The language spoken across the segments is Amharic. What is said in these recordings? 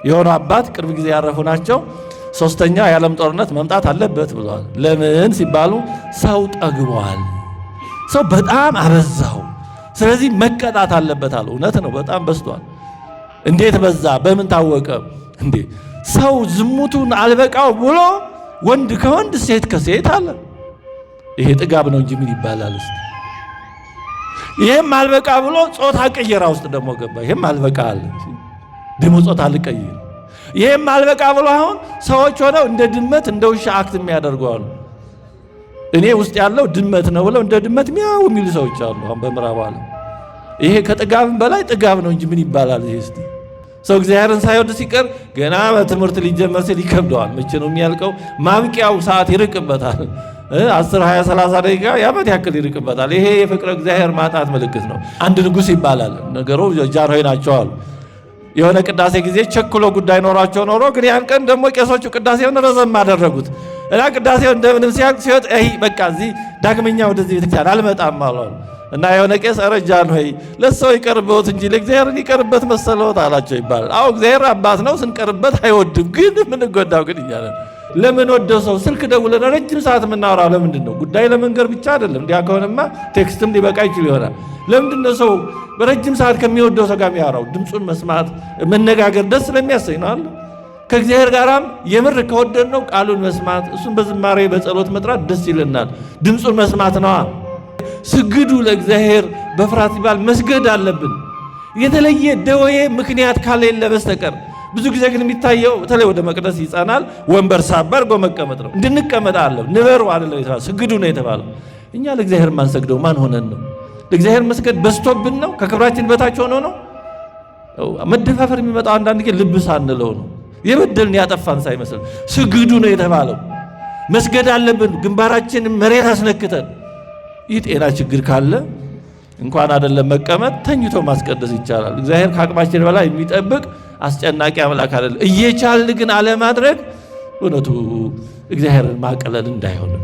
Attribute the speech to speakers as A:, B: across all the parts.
A: የሆኑ አባት ቅርብ ጊዜ ያረፉ ናቸው። ሶስተኛ የዓለም ጦርነት መምጣት አለበት ብለዋል። ለምን ሲባሉ ሰው ጠግቧል፣ ሰው በጣም አበዛው፣ ስለዚህ መቀጣት አለበት አሉ። እውነት ነው፣ በጣም በዝቷል። እንዴት በዛ? በምን ታወቀ? እንዴ ሰው ዝሙቱን አልበቃው ብሎ ወንድ ከወንድ ሴት ከሴት አለ። ይሄ ጥጋብ ነው እንጂ ምን ይባላል? እስቲ ይሄም አልበቃ ብሎ ጾታ ቅየራ ውስጥ ደግሞ ገባ። ይሄም አልበቃ አለ፣ ደግሞ ጾታ ልቀይር። ይሄም አልበቃ ብሎ አሁን ሰዎች ሆነው እንደ ድመት እንደ ውሻ act የሚያደርጉ አሉ። እኔ ውስጥ ያለው ድመት ነው ብለው እንደ ድመት ሚያው የሚሉ ሰዎች አሉ። አሁን በምዕራቡ ዓለም ይሄ ከጥጋብም በላይ ጥጋብ ነው እንጂ ምን ይባላል? ይሄ እስቲ ሰው እግዚአብሔርን ሳይወድ ሲቀር ገና በትምህርት ሊጀመር ሲል ይከብደዋል። መቼ ነው የሚያልቀው? ማብቂያው ሰዓት ይርቅበታል። 10፣ 20፣ 30 ደቂቃ የዓመት ያክል ይርቅበታል። ይሄ የፍቅረ እግዚአብሔር ማጣት ምልክት ነው። አንድ ንጉሥ ይባላል ነገሩ ጃንሆይ ናቸው አሉ። የሆነ ቅዳሴ ጊዜ ቸክሎ ጉዳይ ኖሯቸው ኖሮ ግን ያን ቀን ደግሞ ቄሶቹ ቅዳሴውን ረዘም አደረጉት እና ቅዳሴው እንደምንም ሲያልቅ ሲወጥ አይ በቃ እዚህ ዳግመኛ ወደዚህ ቤተክርስቲያን አልመጣም አሉ። እና የሆነ ቄስ ኧረ ጃንሆይ ለሰው ይቀርበት እንጂ ለእግዚአብሔር ይቀርበት መሰለዎት አላቸው ይባላል። አዎ እግዚአብሔር አባት ነው፣ ስንቀርበት አይወድም። ግን የምንጎዳው ግን እኛ ነን። ለምን ወደው ሰው ስልክ ደውለን ረጅም ሰዓት የምናወራው ለምንድን ነው? ጉዳይ ለመንገር ብቻ አይደለም። እንዲያ ከሆነማ text ም ሊበቃ ይችል ይሆናል። ለምንድን ነው ሰው በረጅም ሰዓት ከሚወደው ሰው ጋር የሚያወራው? ድምፁን መስማት መነጋገር ደስ ስለሚያሰኝ ነው አለ። ከእግዚአብሔር ጋራም የምር ከወደድ ነው ቃሉን መስማት እሱን በዝማሬ በጸሎት መጥራት ደስ ይለናል። ድምፁን መስማት ነዋ። ስግዱ ለእግዚአብሔር በፍርሃት ሲባል መስገድ አለብን። የተለየ ደዌ ምክንያት ካሌለ በስተቀር ብዙ ጊዜ ግን የሚታየው በተለይ ወደ መቅደስ ይጸናል፣ ወንበር ሳብ አድርጎ መቀመጥ ነው። እንድንቀመጥ አለ ንበሩ አይደለም የተባለው፣ ስግዱ ነው የተባለው። እኛ ለእግዚአብሔር ማንሰግደው ማን ሆነን ነው? ለእግዚአብሔር መስገድ በዝቶብን ነው? ከክብራችን በታች ሆኖ ነው? መደፋፈር የሚመጣው አንዳንድ ጊዜ ልብ ሳንለው ነው። የበደልን ያጠፋን ሳይመስል ስግዱ ነው የተባለው። መስገድ አለብን፣ ግንባራችን መሬት አስነክተን። ይህ ጤና ችግር ካለ እንኳን አይደለም መቀመጥ ተኝቶ ማስቀደስ ይቻላል። እግዚአብሔር ከአቅማችን በላይ የሚጠብቅ አስጨናቂ አምላክ አይደለም። እየቻልን ግን አለማድረግ እውነቱ እግዚአብሔርን ማቅለል እንዳይሆንም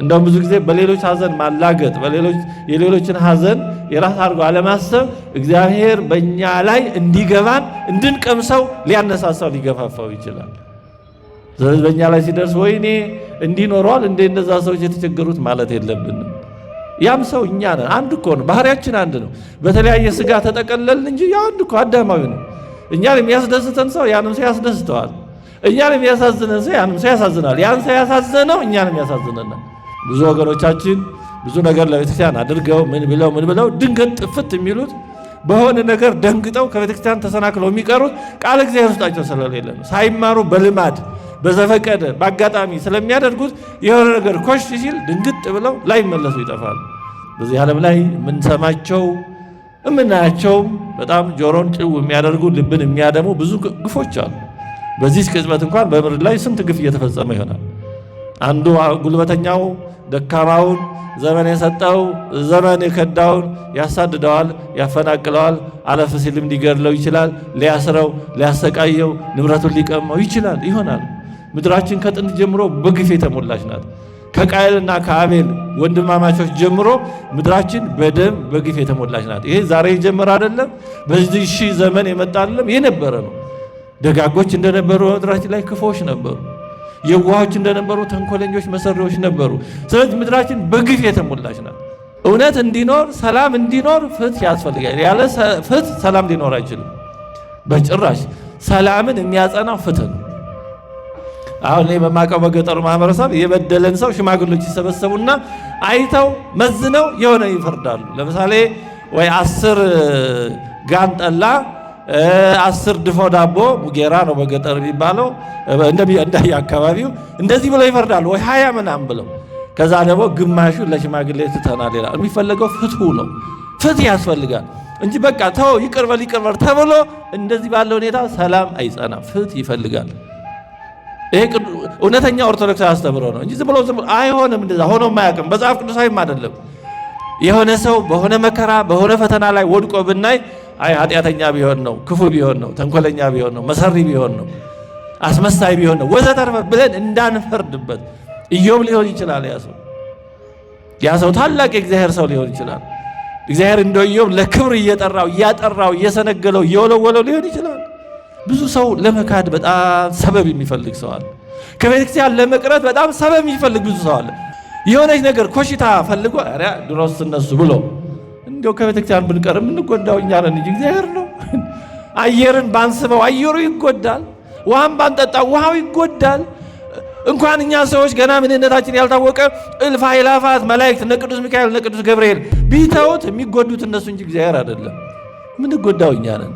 A: እንደውም ብዙ ጊዜ በሌሎች ሐዘን ማላገጥ፣ በሌሎች የሌሎችን ሐዘን የራስ አድርጎ አለማሰብ እግዚአብሔር በእኛ ላይ እንዲገባን እንድንቀምሰው ሊያነሳሳው ሊገፋፋው ይችላል። ስለዚህ በእኛ ላይ ሲደርስ ወይኔ እንዲህ ኖሯል እንደ እነዛ ሰዎች የተቸገሩት ማለት የለብንም። ያም ሰው እኛ ነን። አንድ እኮ ነው፣ ባህሪያችን አንድ ነው። በተለያየ ስጋ ተጠቀለልን እንጂ ያው አንድ እኮ አዳማዊ ነው። እኛን የሚያስደስተን ሰው ያንም ሰው ያስደስተዋል። እኛን የሚያሳዝነን ሰው ያንም ሰው ያሳዝናል። ያን ሰው ያሳዘነው እኛንም ያሳዝነናል። ብዙ ወገኖቻችን ብዙ ነገር ለቤተክርስቲያን አድርገው ምን ብለው ምን ብለው ድንገት ጥፍት የሚሉት በሆነ ነገር ደንግጠው ከቤተክርስቲያን ተሰናክለው የሚቀሩት ቃለ እግዚአብሔር ውስጣቸው ስለሌለ ነው። ሳይማሩ በልማድ በዘፈቀደ በአጋጣሚ ስለሚያደርጉት የሆነ ነገር ኮሽ ሲል ድንግጥ ብለው ላይመለሱ ይጠፋሉ። በዚህ ዓለም ላይ የምንሰማቸው የምናያቸው በጣም ጆሮን ጭው የሚያደርጉ ልብን የሚያደሙ ብዙ ግፎች አሉ። በዚህ ቅጽበት እንኳን በምድር ላይ ስንት ግፍ እየተፈጸመ ይሆናል። አንዱ ጉልበተኛው ደካማውን ዘመን የሰጠው ዘመን የከዳውን ያሳድደዋል፣ ያፈናቅለዋል። አለፍ ሲልም ሊገድለው ይችላል፣ ሊያስረው፣ ሊያሰቃየው፣ ንብረቱን ሊቀማው ይችላል ይሆናል። ምድራችን ከጥንት ጀምሮ በግፍ የተሞላች ናት። ከቃየልና ከአቤል ወንድማማቾች ጀምሮ ምድራችን በደም በግፍ የተሞላች ናት። ይሄ ዛሬ የጀመረ አይደለም፣ በዚህ ሺህ ዘመን የመጣ አይደለም፣ የነበረ ነው። ደጋጎች እንደነበሩ በምድራችን ላይ ክፎች ነበሩ። የዋሆች እንደነበሩ ተንኮለኞች፣ መሰሪዎች ነበሩ። ስለዚህ ምድራችን በግፍ የተሞላች ናት። እውነት እንዲኖር ሰላም እንዲኖር ፍትህ ያስፈልጋል። ያለ ፍትህ ሰላም ሊኖር አይችልም በጭራሽ። ሰላምን የሚያጸናው ፍትህ ነው። አሁን እኔ በማውቀው በገጠሩ ማህበረሰብ የበደለን ሰው ሽማግሎች ይሰበሰቡና አይተው መዝነው የሆነ ይፈርዳሉ። ለምሳሌ ወይ 10 ጋን ጠላ፣ 10 ድፎ ዳቦ፣ ሙጌራ ነው በገጠር የሚባለው እንደ አካባቢው እንደዚህ ብለው ይፈርዳሉ። ወይ 20 ምናምን ብለው ከዛ ደግሞ ግማሹ ለሽማግሌ ትተናል ይላል። የሚፈለገው ፍትሁ ነው። ፍትህ ያስፈልጋል እንጂ በቃ ተው ይቅርበል ይቅርበል ተብሎ እንደዚህ ባለ ሁኔታ ሰላም አይጸናም። ፍትህ ይፈልጋል። ይሄ እውነተኛ ኦርቶዶክስ አስተምሮ ነው እንጂ ዝም ብሎ ዝም አይሆንም። እንደዛ ሆኖ አያውቅም። መጽሐፍ ቅዱሳዊም አይደለም። የሆነ ሰው በሆነ መከራ በሆነ ፈተና ላይ ወድቆ ብናይ አይ ኃጢአተኛ ቢሆን ነው፣ ክፉ ቢሆን ነው፣ ተንኮለኛ ቢሆን ነው፣ መሰሪ ቢሆን ነው፣ አስመሳይ ቢሆን ነው ወዘተርፈ ብለን እንዳንፈርድበት። ኢዮብ ሊሆን ይችላል ያ ሰው ያ ሰው ታላቅ የእግዚአብሔር ሰው ሊሆን ይችላል። እግዚአብሔር እንደ ኢዮብ ለክብር እየጠራው እያጠራው እየሰነገለው እየወለወለው ሊሆን ይችላል። ብዙ ሰው ለመካድ በጣም ሰበብ የሚፈልግ ሰው አለ። ከቤተክርስቲያን ለመቅረት በጣም ሰበብ የሚፈልግ ብዙ ሰው አለ። የሆነች ነገር ኮሽታ ፈልጎ ኧረ ድሮስ እነሱ ብሎ እንደው ከቤተክርስቲያን ብንቀር የምንጎዳው እኛ ነን እንጂ እግዚአብሔር ነው። አየርን ባንስበው አየሩ ይጎዳል። ውሃን ባንጠጣው ውሃው ይጎዳል። እንኳን እኛ ሰዎች ገና ምንነታችን ያልታወቀ እልፍ አእላፋት መላእክት እነ ቅዱስ ሚካኤል እነ ቅዱስ ገብርኤል ቢተውት የሚጎዱት እነሱ እንጂ እግዚአብሔር አይደለም። የምንጎዳው እኛ ነን።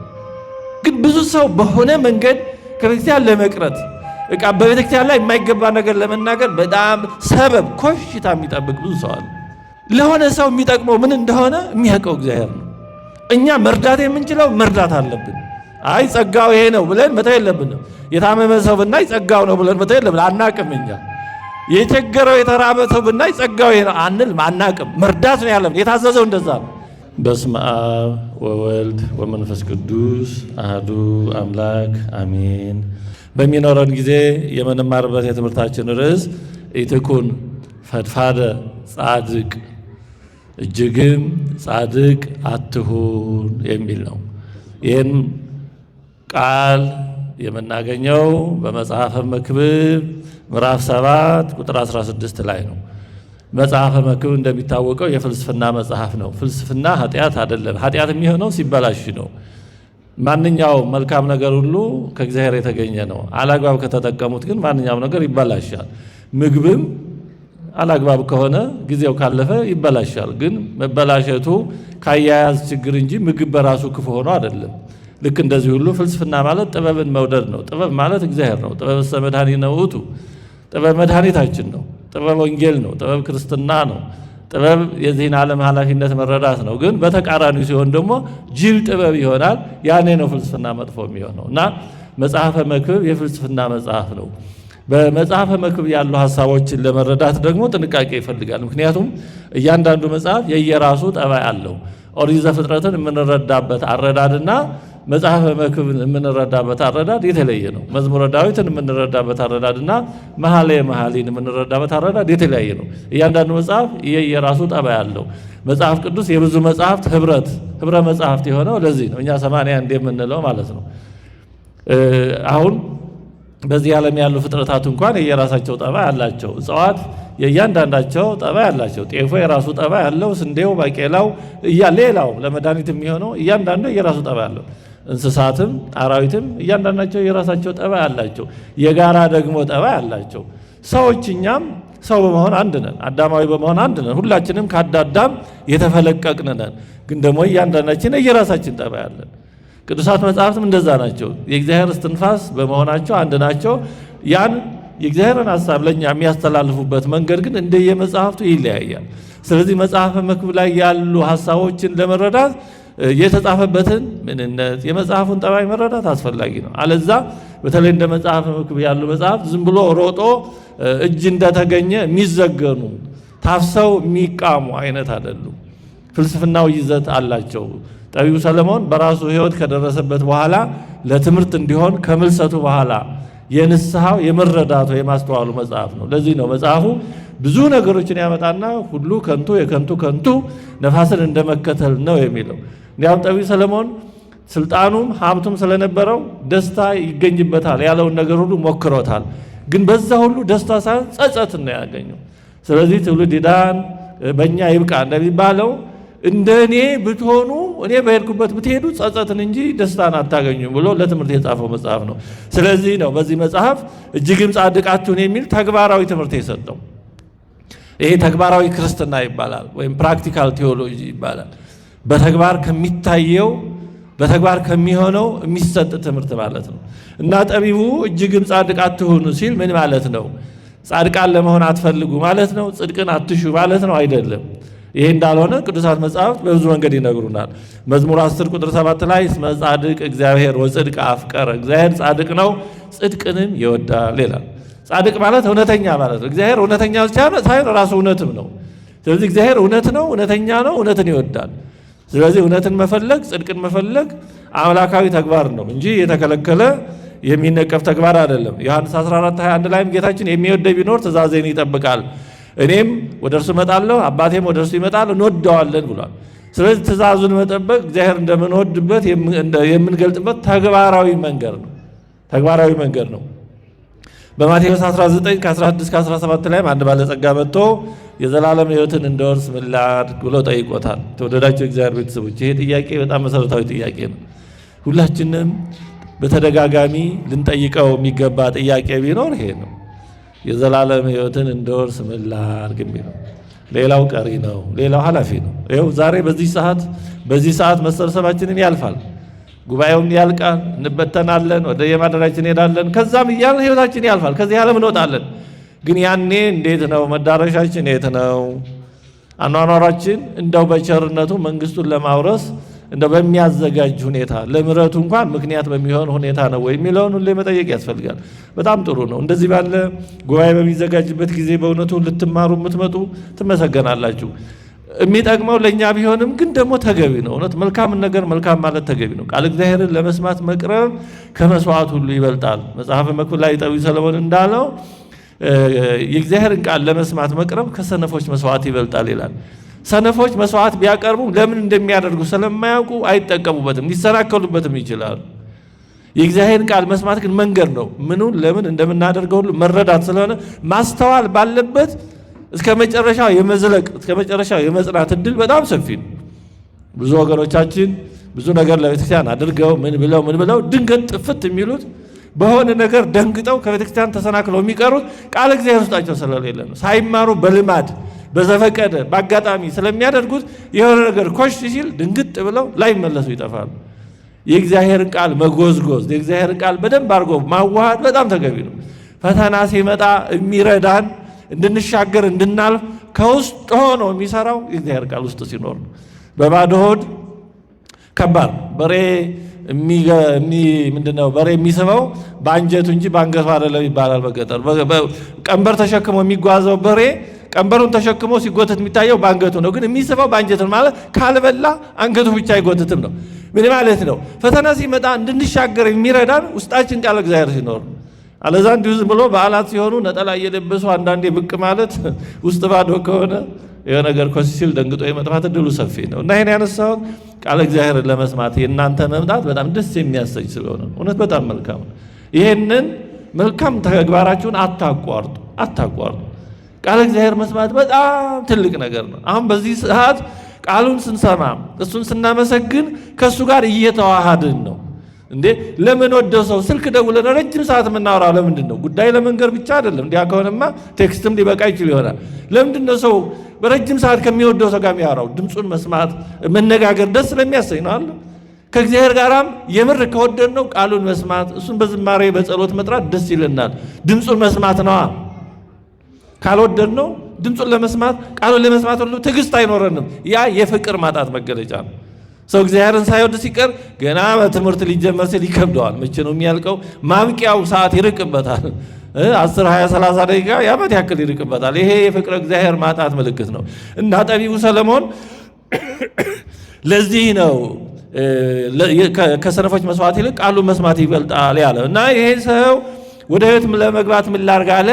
A: ግን ብዙ ሰው በሆነ መንገድ ከቤተክርስቲያን ለመቅረት እቃ በቤተክርስቲያን ላይ የማይገባ ነገር ለመናገር በጣም ሰበብ ኮሽታ የሚጠብቅ ብዙ ሰው አለ። ለሆነ ሰው የሚጠቅመው ምን እንደሆነ የሚያውቀው እግዚአብሔር ነው። እኛ መርዳት የምንችለው መርዳት አለብን። አይ ጸጋው ይሄ ነው ብለን መተው የለብንም። የታመመ ሰው ብናይ ጸጋው ነው ብለን መተው የለብን፣ አናቅም። እኛ የቸገረው የተራበ ሰው ብናይ ጸጋው ይሄ ነው አንልም፣ አናቅም። መርዳት ነው ያለብን። የታዘዘው እንደዛ ነው። በስመ አብ ወወልድ ወመንፈስ ቅዱስ አህዱ አምላክ አሜን። በሚኖረን ጊዜ የምንማርበት የትምህርታችን ርዕስ ኢትኩን ፈድፋደ ጻድቅ፣ እጅግም ጻድቅ አትሁን የሚል ነው። ይህን ቃል የምናገኘው በመጽሐፈ መክብብ ምዕራፍ 7 ቁጥር 16 ላይ ነው። መጽሐፈ መክብብ እንደሚታወቀው የፍልስፍና መጽሐፍ ነው። ፍልስፍና ኃጢአት አይደለም። ኃጢአት የሚሆነው ሲበላሽ ነው። ማንኛውም መልካም ነገር ሁሉ ከእግዚአብሔር የተገኘ ነው። አላግባብ ከተጠቀሙት ግን ማንኛውም ነገር ይበላሻል። ምግብም አላግባብ ከሆነ ጊዜው ካለፈ ይበላሻል። ግን መበላሸቱ ካያያዝ ችግር እንጂ ምግብ በራሱ ክፉ ሆኖ አይደለም። ልክ እንደዚህ ሁሉ ፍልስፍና ማለት ጥበብን መውደድ ነው። ጥበብ ማለት እግዚአብሔር ነው። ጥበብ እስመ መድኃኒነ ውእቱ፣ ጥበብ መድኃኒታችን ነው። ጥበብ ወንጌል ነው። ጥበብ ክርስትና ነው። ጥበብ የዚህን ዓለም ኃላፊነት መረዳት ነው። ግን በተቃራኒው ሲሆን ደግሞ ጅል ጥበብ ይሆናል። ያኔ ነው ፍልስፍና መጥፎ የሚሆነው እና መጽሐፈ መክብብ የፍልስፍና መጽሐፍ ነው። በመጽሐፈ መክብብ ያሉ ሀሳቦችን ለመረዳት ደግሞ ጥንቃቄ ይፈልጋል። ምክንያቱም እያንዳንዱ መጽሐፍ የየራሱ ጠባይ አለው። ኦሪት ዘፍጥረትን የምንረዳበት አረዳድና መጽሐፈ መክብብን የምንረዳበት አረዳድ የተለየ ነው። መዝሙረ ዳዊትን የምንረዳበት አረዳድና መኃልየ መኃልይን የምንረዳበት አረዳድ የተለያየ ነው። እያንዳንዱ መጽሐፍ የየራሱ ጠባይ አለው። መጽሐፍ ቅዱስ የብዙ መጽሐፍት ህብረ መጽሐፍት የሆነው ለዚህ ነው። እኛ 81 የምንለው ማለት ነው። አሁን በዚህ ዓለም ያሉ ፍጥረታት እንኳን የየራሳቸው ጠባይ አላቸው። እጽዋት የእያንዳንዳቸው ጠባይ አላቸው። ጤፎ የራሱ ጠባይ አለው። ስንዴው፣ ባቄላው፣ ሌላው ለመድኃኒት የሚሆነው እያንዳንዱ የራሱ ጠባይ አለው። እንስሳትም አራዊትም እያንዳንዳቸው የራሳቸው ጠባይ አላቸው። የጋራ ደግሞ ጠባይ አላቸው። ሰዎች እኛም ሰው በመሆን አንድ ነን። አዳማዊ በመሆን አንድ ነን። ሁላችንም ከአዳም የተፈለቀቅን ነን። ግን ደግሞ እያንዳንዳችን የራሳችን ጠባይ አለን። ቅዱሳት መጽሐፍትም እንደዛ ናቸው። የእግዚአብሔር እስትንፋስ በመሆናቸው አንድ ናቸው። ያን የእግዚአብሔርን ሐሳብ ለኛ የሚያስተላልፉበት መንገድ ግን እንደየመጽሐፍቱ ይለያያል። ስለዚህ መጽሐፈ መክብብ ላይ ያሉ ሐሳቦችን ለመረዳት የተጻፈበትን ምንነት የመጽሐፉን ጠባይ መረዳት አስፈላጊ ነው። አለዛ በተለይ እንደ መጽሐፈ መክብብ ያሉ መጽሐፍት ዝም ብሎ ሮጦ እጅ እንደተገኘ የሚዘገኑ ታፍሰው የሚቃሙ አይነት አይደሉም። ፍልስፍናው ይዘት አላቸው። ጠቢቡ ሰለሞን በራሱ ሕይወት ከደረሰበት በኋላ ለትምህርት እንዲሆን ከምልሰቱ በኋላ የንስሐው የመረዳቱ የማስተዋሉ መጽሐፍ ነው። ለዚህ ነው መጽሐፉ ብዙ ነገሮችን ያመጣና ሁሉ ከንቱ የከንቱ ከንቱ ነፋስን እንደመከተል ነው የሚለው። እንዲያውም ጠቢቡ ሰለሞን ስልጣኑም ሀብቱም ስለነበረው ደስታ ይገኝበታል ያለውን ነገር ሁሉ ሞክሮታል። ግን በዛ ሁሉ ደስታ ሳይሆን ጸጸት ነው ያገኘው። ስለዚህ ትውልድ ይዳን በእኛ ይብቃ እንደሚባለው እንደ እኔ ብትሆኑ እኔ በሄድኩበት ብትሄዱ ጸጸትን እንጂ ደስታን አታገኙም ብሎ ለትምህርት የጻፈው መጽሐፍ ነው። ስለዚህ ነው በዚህ መጽሐፍ እጅግም ጻድቅ አትሁን የሚል ተግባራዊ ትምህርት የሰጠው። ይሄ ተግባራዊ ክርስትና ይባላል፣ ወይም practical theology ይባላል። በተግባር ከሚታየው በተግባር ከሚሆነው የሚሰጥ ትምህርት ማለት ነው። እና ጠቢቡ እጅግም ጻድቅ አትሁኑ ሲል ምን ማለት ነው? ጻድቃን ለመሆን አትፈልጉ ማለት ነው? ጽድቅን አትሹ ማለት ነው? አይደለም። ይሄ እንዳልሆነ ቅዱሳት መጽሐፍት በብዙ መንገድ ይነግሩናል። መዝሙር 10 ቁጥር 7 ላይ እስመ ጻድቅ እግዚአብሔር ወጽድቅ አፍቀረ፣ እግዚአብሔር ጻድቅ ነው ጽድቅንም ይወዳል ይላል። ጻድቅ ማለት እውነተኛ ማለት ነው። እግዚአብሔር እውነተኛ ሳይሆን ራሱ እውነትም ነው። ስለዚህ እግዚአብሔር እውነት ነው፣ እውነተኛ ነው፣ እውነትን ይወዳል። ስለዚህ እውነትን መፈለግ ጽድቅን መፈለግ አምላካዊ ተግባር ነው እንጂ የተከለከለ የሚነቀፍ ተግባር አይደለም። ዮሐንስ 14:21 ላይም ጌታችን የሚወደኝ ቢኖር ትእዛዜን ይጠብቃል፣ እኔም ወደ እርሱ እመጣለሁ አባቴም ወደ እርሱ ይመጣል እንወደዋለን ብሏል። ስለዚህ ትእዛዙን መጠበቅ እግዚአብሔር እንደምንወድበት የምንገልጥበት ተግባራዊ መንገድ ነው። ተግባራዊ መንገድ ነው። በማቴዎስ 19 ከ16 እስከ 17 ላይም አንድ ባለጸጋ መጥቶ የዘላለም ሕይወትን እንደወርስ ምን ላድርግ ብሎ ጠይቆታል። ተወደዳቸው እግዚአብሔር ቤተሰቦች፣ ይሄ ጥያቄ በጣም መሰረታዊ ጥያቄ ነው። ሁላችንም በተደጋጋሚ ልንጠይቀው የሚገባ ጥያቄ ቢኖር ይሄ ነው። የዘላለም ሕይወትን እንደወርስ ምን ላድርግ የሚለው ሌላው ቀሪ ነው። ሌላው ኃላፊ ነው። ይኸው ዛሬ በዚህ ሰዓት መሰብሰባችንም ያልፋል፣ ጉባኤውም ያልቃል፣ እንበተናለን፣ ወደ የማደሪያችን እንሄዳለን። ከዛም እያልን ህይወታችን ያልፋል፣ ከዚህ ዓለም እንወጣለን። ግን ያኔ እንዴት ነው መዳረሻችን? የት ነው አኗኗራችን? እንደው በቸርነቱ መንግስቱን ለማውረስ እንደው በሚያዘጋጅ ሁኔታ ለምሕረቱ እንኳን ምክንያት በሚሆን ሁኔታ ነው ወይ የሚለውን ሁሌ መጠየቅ ያስፈልጋል። በጣም ጥሩ ነው። እንደዚህ ባለ ጉባኤ በሚዘጋጅበት ጊዜ በእውነቱ ልትማሩ የምትመጡ ትመሰገናላችሁ። የሚጠቅመው ለእኛ ቢሆንም ግን ደግሞ ተገቢ ነው። እውነት መልካምን ነገር መልካም ማለት ተገቢ ነው። ቃል እግዚአብሔርን ለመስማት መቅረብ ከመስዋዕት ሁሉ ይበልጣል። መጽሐፈ መክብብ ላይ ጠቢቡ ሰለሞን እንዳለው የእግዚአብሔርን ቃል ለመስማት መቅረብ ከሰነፎች መስዋዕት ይበልጣል ይላል። ሰነፎች መስዋዕት ቢያቀርቡ ለምን እንደሚያደርጉ ስለማያውቁ አይጠቀሙበትም፣ ሊሰናከሉበትም ይችላሉ። የእግዚአብሔርን ቃል መስማት ግን መንገድ ነው። ምኑን ለምን እንደምናደርገው ሁሉ መረዳት ስለሆነ ማስተዋል ባለበት እስከ መጨረሻው የመዝለቅ እስከ መጨረሻው የመጽናት እድል በጣም ሰፊ ነው። ብዙ ወገኖቻችን ብዙ ነገር ለቤተክርስቲያን አድርገው ምን ብለው ምን ብለው ድንገት ጥፍት የሚሉት በሆነ ነገር ደንግጠው ከቤተክርስቲያን ተሰናክለው የሚቀሩት ቃል እግዚአብሔር ውስጣቸው ስለሌለ ነው። ሳይማሩ በልማድ በዘፈቀደ በአጋጣሚ ስለሚያደርጉት የሆነ ነገር ኮሽ ሲል ድንግጥ ብለው ላይመለሱ ይጠፋሉ። የእግዚአብሔርን ቃል መጎዝጎዝ፣ የእግዚአብሔርን ቃል በደንብ አድርጎ ማዋሃድ በጣም ተገቢ ነው። ፈተና ሲመጣ የሚረዳን እንድንሻገር እንድናልፍ ከውስጥ ሆኖ የሚሰራው የእግዚአብሔር ቃል ውስጥ ሲኖር ነው። በባዶ ሆድ ከባድ በሬ ምንድነው በሬ የሚስበው በአንጀቱ እንጂ በአንገቱ አይደለም ይባላል በገጠር። ቀንበር ተሸክሞ የሚጓዘው በሬ ቀንበሩን ተሸክሞ ሲጎተት የሚታየው በአንገቱ ነው፣ ግን የሚስበው በአንጀቱ ነው። ማለት ካልበላ አንገቱ ብቻ አይጎትትም ነው። ምን ማለት ነው? ፈተና ሲመጣ እንድንሻገር የሚረዳን ውስጣችን ቃል እግዚአብሔር ሲኖር፣ አለዛ እንዲሁ ዝም ብሎ በዓላት ሲሆኑ ነጠላ እየለበሱ አንዳንዴ ብቅ ማለት ውስጥ ባዶ ከሆነ የሆነ ነገር ኮስ ሲል ደንግጦ የመጥፋት እድሉ ሰፊ ነው። እና ይሄን ያነሳሁት ቃለ እግዚአብሔርን ለመስማት የእናንተ መምጣት በጣም ደስ የሚያሰኝ ስለሆነ እውነት በጣም መልካም ነው። ይሄንን መልካም ተግባራችሁን አታቋርጡ፣ አታቋርጡ። ቃለ እግዚአብሔር መስማት በጣም ትልቅ ነገር ነው። አሁን በዚህ ሰዓት ቃሉን ስንሰማ እሱን ስናመሰግን ከእሱ ጋር እየተዋሃድን ነው። እንዴ ለምን ወደው ሰው ስልክ ደውለን ረጅም ሰዓት የምናወራው ለምንድን ነው? ጉዳይ ለመንገር ብቻ አይደለም። እንዲያ ከሆነማ text ም ሊበቃ ይችል ይሆናል። ለምንድን ነው ሰው በረጅም ሰዓት ከሚወደው ሰው ጋር የሚያወራው? ድምፁን መስማት መነጋገር ደስ ስለሚያሰኝ ነው አለ። ከእግዚአብሔር ጋራም የምር ከወደድ ነው ቃሉን መስማት እሱን በዝማሬ በጸሎት መጥራት ደስ ይለናል። ድምፁን መስማት ነዋ። ካልወደድ ነው ድምፁን ለመስማት ቃሉን ለመስማት ሁሉ ትዕግስት አይኖረንም። ያ የፍቅር ማጣት መገለጫ ነው። ሰው እግዚአብሔርን ሳይወድ ሲቀር ገና በትምህርት ሊጀመር ሲል ይከብደዋል። መቼ ነው የሚያልቀው? ማብቂያው ሰዓት ይርቅበታል። 10፣ 20፣ 30 ደቂቃ የዓመት ያክል ይርቅበታል። ይሄ የፍቅረ እግዚአብሔር ማጣት ምልክት ነው። እና ጠቢቡ ሰለሞን ለዚህ ነው ከሰነፎች መስዋዕት ይልቅ ቃሉን መስማት ይበልጣል ያለ። እና ይሄ ሰው ወደ ሕይወት ለመግባት ምን ላድርግ አለ።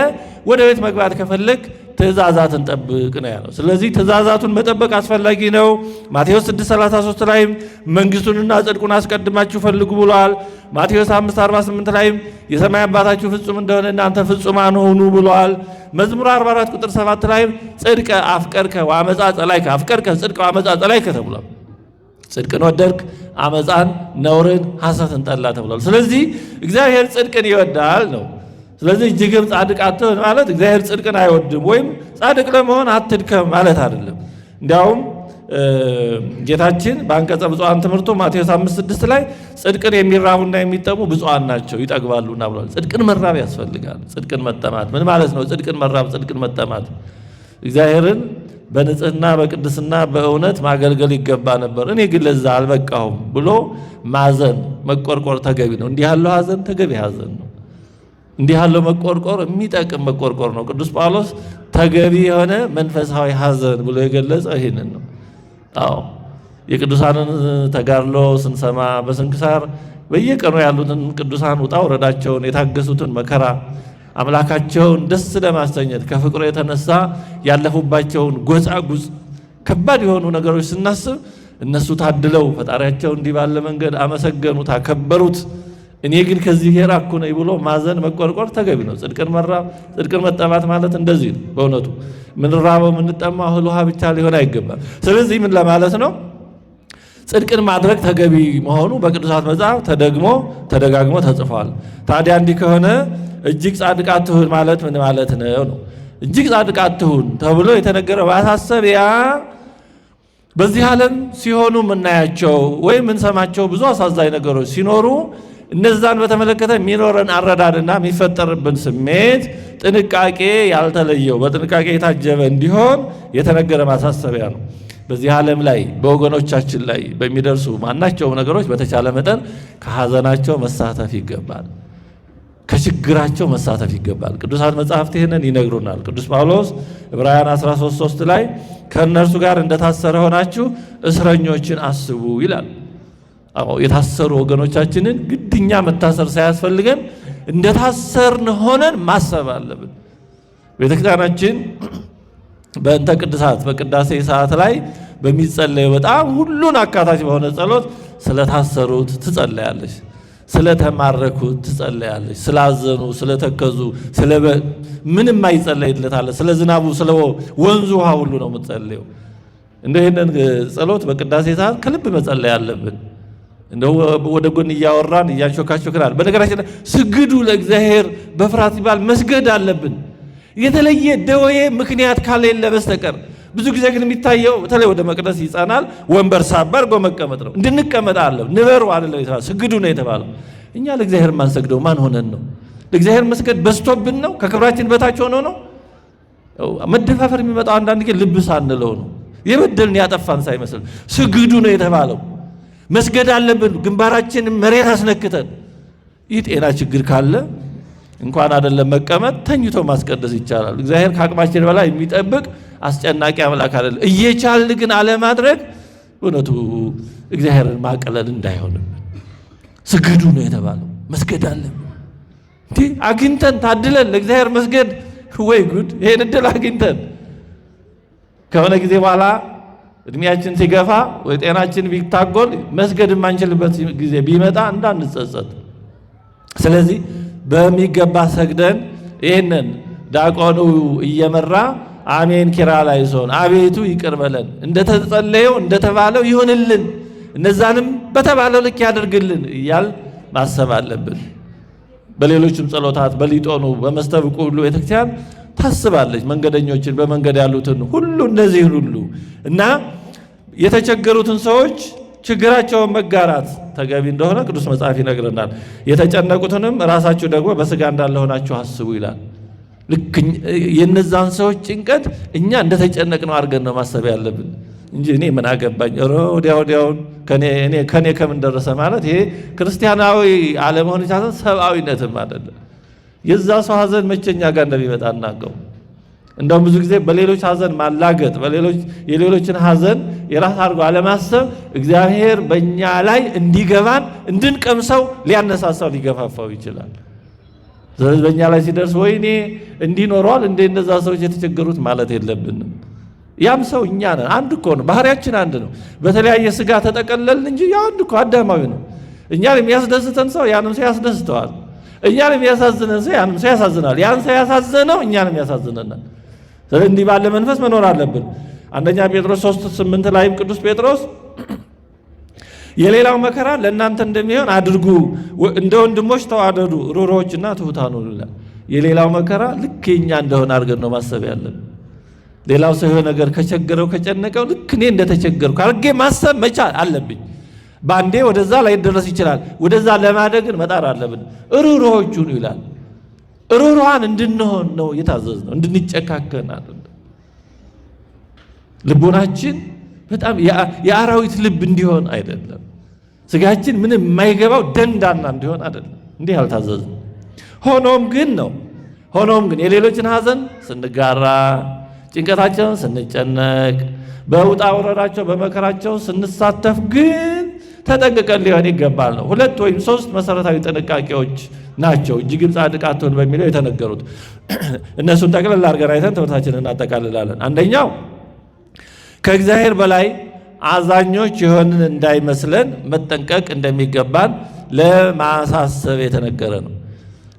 A: ወደ ሕይወት መግባት ከፈለግ ትእዛዛትን ጠብቅ ነው ያለው። ስለዚህ ትእዛዛቱን መጠበቅ አስፈላጊ ነው። ማቴዎስ 6:33 ላይም መንግስቱንና ጽድቁን አስቀድማችሁ ፈልጉ ብሏል። ማቴዎስ 5:48 ላይም የሰማይ አባታችሁ ፍጹም እንደሆነ እናንተ ፍጹማን ሁኑ ብሏል። መዝሙር 44 ቁጥር 7 ላይም ጽድቀ አፍቀርከ ወአመፃ ጸላእከ፣ አፍቀርከ ጽድቀ ወአመፃ ጸላእከ ተብሏል። ጽድቅን ወደድክ፣ አመፃን፣ ነውርን፣ ሐሰትን ጠላ ተብሏል። ስለዚህ እግዚአብሔር ጽድቅን ይወዳል ነው። ስለዚህ እጅግም ጻድቅ አትሁን ማለት እግዚአብሔር ጽድቅን አይወድም ወይም ጻድቅ ለመሆን አትድከም ማለት አይደለም። እንዲያውም ጌታችን በአንቀጸ ብፁዓን ትምህርቱ ማቴዎስ 5:6 ላይ ጽድቅን የሚራቡና የሚጠሙ ብፁዓን ናቸው ይጠግባሉና ብሏል። ጽድቅን መራብ ያስፈልጋል። ጽድቅን መጠማት ምን ማለት ነው? ጽድቅን መራብ፣ ጽድቅን መጠማት እግዚአብሔርን በንጽህና በቅድስና በእውነት ማገልገል ይገባ ነበር፣ እኔ ግን ለዛ አልበቃሁም ብሎ ማዘን መቆርቆር ተገቢ ነው። እንዲህ ያለው ሐዘን ተገቢ ሐዘን ነው። እንዲህ ያለው መቆርቆር የሚጠቅም መቆርቆር ነው። ቅዱስ ጳውሎስ ተገቢ የሆነ መንፈሳዊ ሐዘን ብሎ የገለጸው ይህንን ነው። አዎ የቅዱሳንን ተጋድሎ ስንሰማ በስንክሳር በየቀኑ ያሉትን ቅዱሳን ውጣ ውረዳቸውን የታገሱትን መከራ አምላካቸውን ደስ ለማሰኘት ከፍቅሩ የተነሳ ያለፉባቸውን ጎጻጉጽ ከባድ የሆኑ ነገሮች ስናስብ እነሱ ታድለው ፈጣሪያቸው እንዲህ ባለ መንገድ አመሰገኑት፣ አከበሩት። እኔ ግን ከዚህ የራቅኩ ነኝ ብሎ ማዘን መቆርቆር ተገቢ ነው። ጽድቅን መራብ ጽድቅን መጠማት ማለት እንደዚህ ነው። በእውነቱ ምንራበው ምንጠማው እህል ውሃ ብቻ ሊሆን አይገባም። ስለዚህ ምን ለማለት ነው? ጽድቅን ማድረግ ተገቢ መሆኑ በቅዱሳት መጽሐፍ ተደግሞ ተደጋግሞ ተጽፏል። ታዲያ እንዲህ ከሆነ እጅግ ጻድቅ አትሁን ማለት ምን ማለት ነው ነው? እጅግ ጻድቅ አትሁን ተብሎ የተነገረው ማሳሰቢያ በዚህ ዓለም ሲሆኑ የምናያቸው ወይም የምንሰማቸው ብዙ አሳዛኝ ነገሮች ሲኖሩ እነዛን በተመለከተ የሚኖረን አረዳድና የሚፈጠርብን ስሜት ጥንቃቄ ያልተለየው በጥንቃቄ የታጀበ እንዲሆን የተነገረ ማሳሰቢያ ነው። በዚህ ዓለም ላይ በወገኖቻችን ላይ በሚደርሱ ማናቸውም ነገሮች በተቻለ መጠን ከሐዘናቸው መሳተፍ ይገባል። ከችግራቸው መሳተፍ ይገባል። ቅዱሳት መጽሐፍት ይህንን ይነግሩናል። ቅዱስ ጳውሎስ ዕብራውያን 13:3 ላይ ከእነርሱ ጋር እንደታሰረ ሆናችሁ እስረኞችን አስቡ ይላል። አዎ የታሰሩ ወገኖቻችንን ግድኛ መታሰር ሳያስፈልገን እንደታሰርን ሆነን ማሰብ አለብን። ቤተክርስቲያናችን በእንተ ቅድሳት በቅዳሴ ሰዓት ላይ በሚጸለየው በጣም ሁሉን አካታች በሆነ ጸሎት ስለታሰሩት ትጸለያለች፣ ስለተማረኩት ትጸለያለች፣ ስላዘኑ፣ ስለተከዙ፣ ስለ ምንም አይጸለይለታለ፣ ስለ ዝናቡ፣ ስለ ወንዙ ውሃ ሁሉ ነው የምትጸለየው። እንደ ይህንን ጸሎት በቅዳሴ ሰዓት ከልብ መጸለይ አለብን። እንደው ወደ ጎን እያወራን እያንሾካሾክናል። በነገራችን ላይ ስግዱ ለእግዚአብሔር በፍርሃት ሲባል መስገድ አለብን። የተለየ ደዌ ምክንያት ካሌለ በስተቀር ብዙ ጊዜ ግን የሚታየው በተለይ ወደ መቅደስ ይጸናል፣ ወንበር ሳብ አድርጎ መቀመጥ ነው። እንድንቀመጥ አለ ንበሩ አይደለም የተባለው፣ ስግዱ ነው የተባለው። እኛ ለእግዚአብሔር ማንሰግደው ማን ሆነን ነው? ለእግዚአብሔር መስገድ በዝቶብን ነው? ከክብራችን በታች ሆኖ ነው? መደፋፈር የሚመጣው አንዳንድ ጊዜ ልብ ሳንለው ነው። የበደልን ያጠፋን ሳይመስል ስግዱ ነው የተባለው። መስገድ አለብን፣ ግንባራችን መሬት አስነክተን። ይህ ጤና ችግር ካለ እንኳን አይደለም መቀመጥ ተኝቶ ማስቀደስ ይቻላል። እግዚአብሔር ከአቅማችን በላይ የሚጠብቅ አስጨናቂ አምላክ አይደለም። እየቻልን ግን አለማድረግ እውነቱ እግዚአብሔርን ማቅለል እንዳይሆንብን። ስግዱ ነው የተባለው፣ መስገድ አለብን። እንዲህ አግኝተን ታድለን ለእግዚአብሔር መስገድ፣ ወይ ጉድ! ይሄን እድል አግኝተን ከሆነ ጊዜ በኋላ እድሜያችን ሲገፋ ወይ ጤናችን ቢታጎል መስገድ የማንችልበት ጊዜ ቢመጣ እንዳንጸጸት። ስለዚህ በሚገባ ሰግደን ይህንን ዲያቆኑ እየመራ አሜን ኪርያላይሶን አቤቱ ይቅር በለን እንደተጸለየው እንደተባለው ይሁንልን፣ እነዛንም በተባለው ልክ ያደርግልን እያል ማሰብ አለብን። በሌሎችም ጸሎታት በሊጦኑ በመስተብቁ ሁሉ ቤተክርስቲያን ታስባለች። መንገደኞችን በመንገድ ያሉትን ሁሉ እነዚህን ሁሉ እና የተቸገሩትን ሰዎች ችግራቸውን መጋራት ተገቢ እንደሆነ ቅዱስ መጽሐፍ ይነግረናል። የተጨነቁትንም ራሳችሁ ደግሞ በስጋ እንዳለ ሆናችሁ አስቡ ይላል። ልክ የነዛን ሰዎች ጭንቀት እኛ እንደተጨነቅነው አድርገን ነው ማሰብ ያለብን እንጂ እኔ ምን አገባኝ ኧረ ወዲያ ወዲያውን ከኔ ከምን ደረሰ ማለት ይሄ ክርስቲያናዊ አለመሆን ይቻላል፣ ሰብአዊነትም አይደለም። የዛ ሰው ሐዘን መቼ እኛ ጋር እንደሚመጣ እናውቀው። እንደውም ብዙ ጊዜ በሌሎች ሐዘን ማላገጥ፣ በሌሎች የሌሎችን ሐዘን የራስ አድርጎ አለማሰብ እግዚአብሔር በእኛ ላይ እንዲገባን እንድንቀምሰው ሊያነሳሳው ሊገፋፋው ይችላል። ስለዚህ በእኛ ላይ ሲደርስ ወይኔ እንዲኖረዋል እንደ እነዛ ሰዎች የተቸገሩት ማለት የለብንም። ያም ሰው እኛ ነን። አንድ እኮ ነው፣ ባህሪያችን አንድ ነው። በተለያየ ስጋ ተጠቀለልን እንጂ ያው አንድ እኮ አዳማዊ ነው። እኛን የሚያስደስተን ሰው ያንም ሰው ያስደስተዋል። እኛን የሚያሳዝነን ሰው ያንም ሰው ያሳዝናል። ያን ሰው ያሳዘነው እኛንም ያሳዝነናል። ስለዚህ እንዲህ ባለ መንፈስ መኖር አለብን። አንደኛ ጴጥሮስ 3:8 ላይም ቅዱስ ጴጥሮስ የሌላው መከራ ለእናንተ እንደሚሆን አድርጉ፣ እንደ ወንድሞች ተዋደዱ፣ ርኅሩኆችና ትሑታን ሁኑ ይላል። የሌላው መከራ ልክ የኛ እንደሆነ አድርገን ነው ማሰብ ያለብን። ሌላው ሰው የሆነ ነገር ከቸገረው ከጨነቀው ልክ እኔ እንደተቸገርኩ አድርጌ ማሰብ መቻል አለብኝ። በአንዴ ወደዛ ላይደረስ ይችላል። ወደዛ ለማደግ ግን መጣር አለብን። ርኅሩኆች ሁኑ ይላል። ርኅሩሃን እንድንሆን ነው የታዘዝነው፣ እንድንጨካከን አይደለም። ልቦናችን በጣም የአራዊት ልብ እንዲሆን አይደለም። ስጋችን ምንም የማይገባው ደንዳና እንዲሆን አይደለም። እንዲህ አልታዘዝንም። ሆኖም ግን ነው ሆኖም ግን የሌሎችን ሐዘን ስንጋራ፣ ጭንቀታቸውን ስንጨነቅ፣ በውጣ ውረዳቸው በመከራቸው ስንሳተፍ ግን ተጠንቅቀን ሊሆን ይገባል ነው። ሁለት ወይም ሶስት መሰረታዊ ጥንቃቄዎች ናቸው እጅግም ጻድቅ አትሁን በሚለው የተነገሩት። እነሱን ጠቅልል አድርገን አይተን ትምህርታችንን እናጠቃልላለን። አንደኛው ከእግዚአብሔር በላይ አዛኞች የሆንን እንዳይመስለን መጠንቀቅ እንደሚገባን ለማሳሰብ የተነገረ ነው።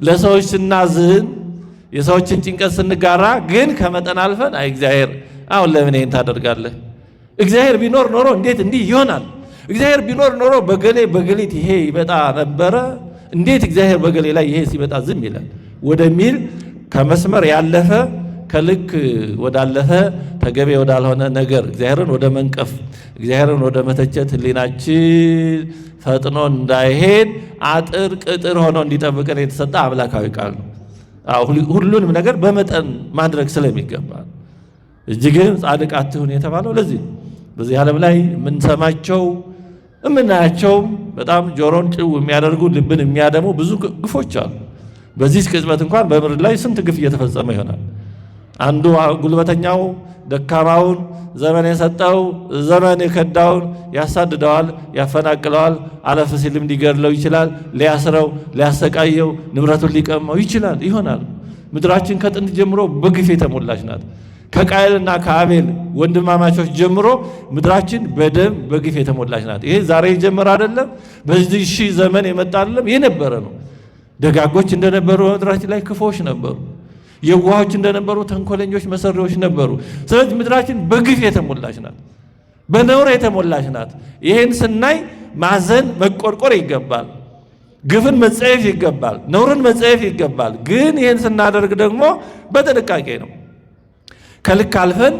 A: ለሰዎች ስናዝን፣ የሰዎችን ጭንቀት ስንጋራ ግን ከመጠን አልፈን አይ እግዚአብሔር አሁን ለምን ይሄን ታደርጋለህ? እግዚአብሔር ቢኖር ኖሮ እንዴት እንዲህ ይሆናል? እግዚአብሔር ቢኖር ኖሮ በገሌ በገሊት ይሄ ይመጣ ነበረ፣ እንዴት እግዚአብሔር በገሌ ላይ ይሄ ሲመጣ ዝም ይላል? ወደሚል ከመስመር ያለፈ፣ ከልክ ወዳለፈ፣ ተገቢ ወዳልሆነ ነገር፣ እግዚአብሔርን ወደ መንቀፍ፣ እግዚአብሔርን ወደ መተቸት ሕሊናችን ፈጥኖ እንዳይሄድ አጥር ቅጥር ሆኖ እንዲጠብቀን የተሰጠ አምላካዊ ቃል ነው። ሁሉንም ነገር በመጠን ማድረግ ስለሚገባ እጅግም ጻድቅ አትሁን የተባለው ለዚህ ነው። በዚህ ዓለም ላይ የምንሰማቸው፣ የምናያቸው በጣም ጆሮን ጭው የሚያደርጉ፣ ልብን የሚያደሙ ብዙ ግፎች አሉ። በዚህ ቅጽበት እንኳን በምድር ላይ ስንት ግፍ እየተፈጸመ ይሆናል። አንዱ ጉልበተኛው ደካማውን፣ ዘመን የሰጠው ዘመን የከዳውን ያሳድደዋል፣ ያፈናቅለዋል። አለፍ ሲልም ሊገድለው ይችላል፣ ሊያስረው፣ ሊያሰቃየው፣ ንብረቱን ሊቀማው ይችላል ይሆናል። ምድራችን ከጥንት ጀምሮ በግፍ የተሞላች ናት። ከቃየልና ከአቤል ወንድማማቾች ጀምሮ ምድራችን በደም በግፍ የተሞላች ናት። ይሄ ዛሬ የጀመረ አይደለም፣ በዚህ ሺህ ዘመን የመጣ አይደለም፣ የነበረ ነው። ደጋጎች እንደነበሩ በምድራችን ላይ ክፉዎች ነበሩ። የዋሆች እንደነበሩ ተንኮለኞች፣ መሰሪዎች ነበሩ። ስለዚህ ምድራችን በግፍ የተሞላች ናት፣ በነውር የተሞላች ናት። ይህን ስናይ ማዘን፣ መቆርቆር ይገባል። ግፍን መጸየፍ ይገባል። ነውርን መጸየፍ ይገባል። ግን ይህን ስናደርግ ደግሞ በጥንቃቄ ነው። ከልክ አልፈን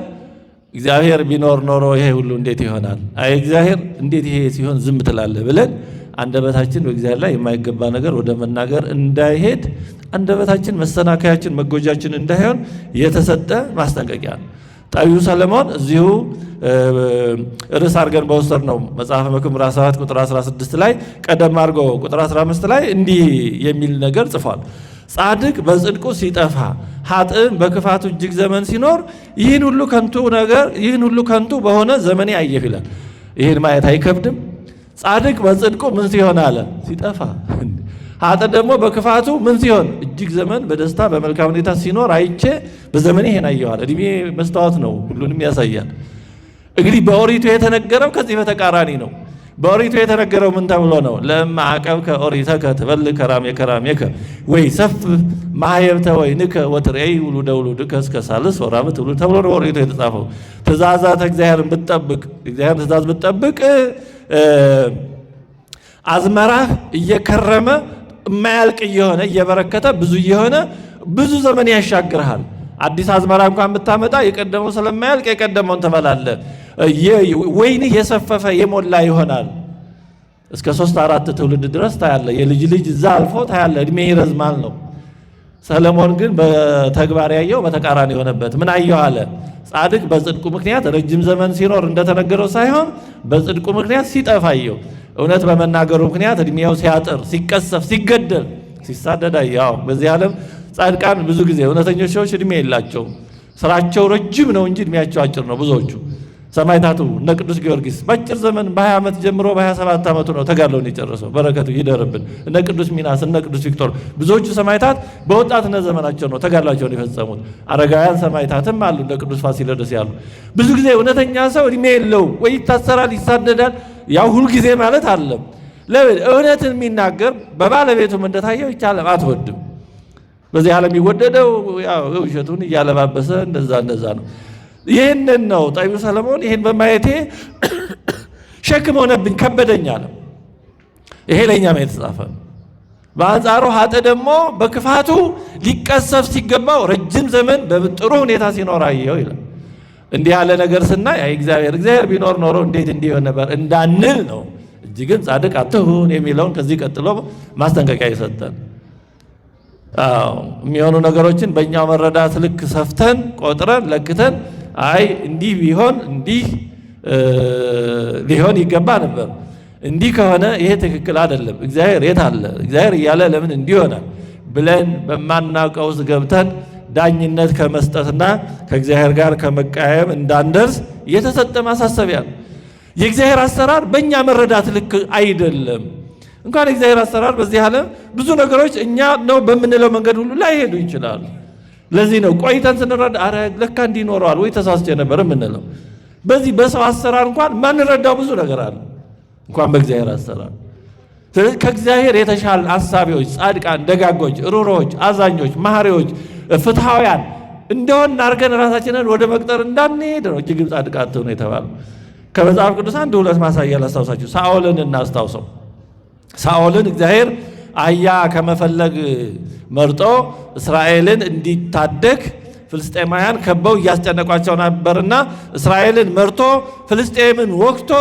A: እግዚአብሔር ቢኖር ኖሮ ይሄ ሁሉ እንዴት ይሆናል? አይ እግዚአብሔር እንዴት ይሄ ሲሆን ዝም ትላለህ? ብለን አንደበታችን በእግዚአብሔር ላይ የማይገባ ነገር ወደ መናገር እንዳይሄድ፣ አንደበታችን መሰናከያችን፣ መጎጃችን እንዳይሆን የተሰጠ ማስጠንቀቂያ ነው። ጠቢቡ ሰለሞን እዚሁ ርዕስ አድርገን በወሰድነው መጽሐፈ መክብብ ምዕራፍ 7 ቁጥር 16 ላይ፣ ቀደም አድርጎ ቁጥር 15 ላይ እንዲህ የሚል ነገር ጽፏል። ጻድቅ በጽድቁ ሲጠፋ፣ ኃጥእም በክፋቱ እጅግ ዘመን ሲኖር፣ ይህን ሁሉ ከንቱ ነገር፣ ይህን ሁሉ ከንቱ በሆነ ዘመኔ አየሁ ይላል። ይህን ማየት አይከብድም። ጻድቅ በጽድቁ ምን ሲሆን አለ? ሲጠፋ። ኃጥእ ደግሞ በክፋቱ ምን ሲሆን? እጅግ ዘመን በደስታ በመልካም ሁኔታ ሲኖር አይቼ በዘመኔ ይሄን አየኋል። እድሜ መስታወት ነው፣ ሁሉንም ያሳያል። እንግዲህ በኦሪቱ የተነገረው ከዚህ በተቃራኒ ነው። በኦሪቱ የተነገረው ምን ተብሎ ነው? ለእመ ዐቀብከ ኦሪተከ ትበልዕ ከራሜ ከራሜከ ወይሰፍሕ ማህየብተ ወይንከ ወትሬኢ ውሉደ ውሉድከ እስከ ሳልስ ወራብዕ ትውልድ ተብሎ ነው በኦሪቱ የተጻፈው። ትእዛዛተ እግዚአብሔርን ብትጠብቅ፣ እግዚአብሔርን ትእዛዝ ብትጠብቅ፣ አዝመራህ እየከረመ የማያልቅ እየሆነ፣ እየበረከተ፣ ብዙ እየሆነ ብዙ ዘመን ያሻግርሃል። አዲስ አዝመራ እንኳን ብታመጣ የቀደመው ስለማያልቅ የቀደመውን ትበላለህ። ወይንህ የሰፈፈ የሞላ ይሆናል። እስከ ሶስት አራት ትውልድ ድረስ ታያለህ። የልጅ ልጅ እዛ አልፎ ታያለህ። እድሜ ይረዝማል ነው። ሰለሞን ግን በተግባር ያየው በተቃራኒ የሆነበት ምን አየው አለ? ጻድቅ በጽድቁ ምክንያት ረጅም ዘመን ሲኖር እንደተነገረው ሳይሆን በጽድቁ ምክንያት ሲጠፋ አየው። እውነት በመናገሩ ምክንያት እድሜው ሲያጥር፣ ሲቀሰፍ፣ ሲገደል፣ ሲሳደድ አየው። በዚህ ዓለም ጻድቃን ብዙ ጊዜ እውነተኞች ሰዎች እድሜ የላቸውም። ስራቸው ረጅም ነው እንጂ እድሜያቸው አጭር ነው። ብዙዎቹ ሰማዕታቱ እነ ቅዱስ ጊዮርጊስ በአጭር ዘመን በ20 ዓመት ጀምሮ በ27 ዓመቱ ነው ተጋድሎውን የጨረሰው። በረከቱ ይደርብን። እነ ቅዱስ ሚናስ፣ እነ ቅዱስ ቪክቶር፣ ብዙዎቹ ሰማዕታት በወጣትነት ዘመናቸው ነው ተጋድሏቸውን የፈጸሙት። አረጋውያን ሰማዕታትም አሉ፣ እንደ ቅዱስ ፋሲለደስ ያሉ። ብዙ ጊዜ እውነተኛ ሰው እድሜ የለውም፣ ወይ ይታሰራል፣ ይሳደዳል። ያው ሁልጊዜ ማለት አለም። ለምን? እውነትን የሚናገር በባለቤቱም እንደታየው ይቻለም አትወድም። በዚህ ዓለም የሚወደደው ያው ውሸቱን እያለባበሰ እንደዛ እንደዛ ነው። ይህንን ነው ጠቢቡ ሰለሞን ይህን በማየቴ ሸክም ሆነብኝ፣ ከበደኝ አለ። ይሄ ለእኛም የተጻፈ ነው። በአንጻሩ ኃጥእ ደግሞ በክፋቱ ሊቀሰፍ ሲገባው ረጅም ዘመን በጥሩ ሁኔታ ሲኖር አየሁ ይላል። እንዲህ ያለ ነገር ስናይ አይ እግዚአብሔር፣ እግዚአብሔር ቢኖር ኖሮ እንዴት እንዲህ ይሆን ነበር እንዳንል ነው። እጅግም ጻድቅ አትሁን የሚለውን ከዚህ ቀጥሎ ማስጠንቀቂያ ይሰጠን። አዎ፣ የሚሆኑ ነገሮችን በእኛው መረዳት ልክ ሰፍተን፣ ቆጥረን፣ ለክተን አይ እንዲህ ቢሆን እንዲህ ሊሆን ይገባ ነበር፣ እንዲህ ከሆነ ይሄ ትክክል አይደለም፣ እግዚአብሔር የት አለ፣ እግዚአብሔር እያለ ለምን እንዲህ ይሆናል ብለን በማናውቀው ውስጥ ገብተን ዳኝነት ከመስጠትና ከእግዚአብሔር ጋር ከመቃየም እንዳንደርስ የተሰጠ ማሳሰቢያ ነው። የእግዚአብሔር አሰራር በእኛ መረዳት ልክ አይደለም። እንኳን የእግዚአብሔር አሰራር በዚህ ዓለም ብዙ ነገሮች እኛ ነው በምንለው መንገድ ሁሉ ላይሄዱ ይችላሉ። ለዚህ ነው ቆይተን ስንረዳ አረ ለካ እንዲህ ይኖረዋል ወይ ተሳስቼ ነበር የምንለው። በዚህ በሰው አሰራር እንኳን ማንረዳው ብዙ ነገር አለ፣ እንኳን በእግዚአብሔር አሰራር። ስለዚህ ከእግዚአብሔር የተሻለ አሳቢዎች፣ ጻድቃን፣ ደጋጎች፣ ሩሮዎች፣ አዛኞች፣ መሐሪዎች፣ ፍትሐውያን እንደሆን አድርገን ራሳችንን ወደ መቅጠር እንዳንሄድ ነው እጅግም ጻድቅ አትሁኑ የተባለው። ከመጽሐፍ ቅዱስ አንድ ሁለት ማሳያ ላስታውሳችሁ። ሳኦልን እናስታውሰው። ሳኦልን እግዚአብሔር አህያ ከመፈለግ መርጦ እስራኤልን እንዲታደግ ፍልስጤማውያን ከበው እያስጨነቋቸው ነበርና እስራኤልን መርቶ ፍልስጤምን ወግቶ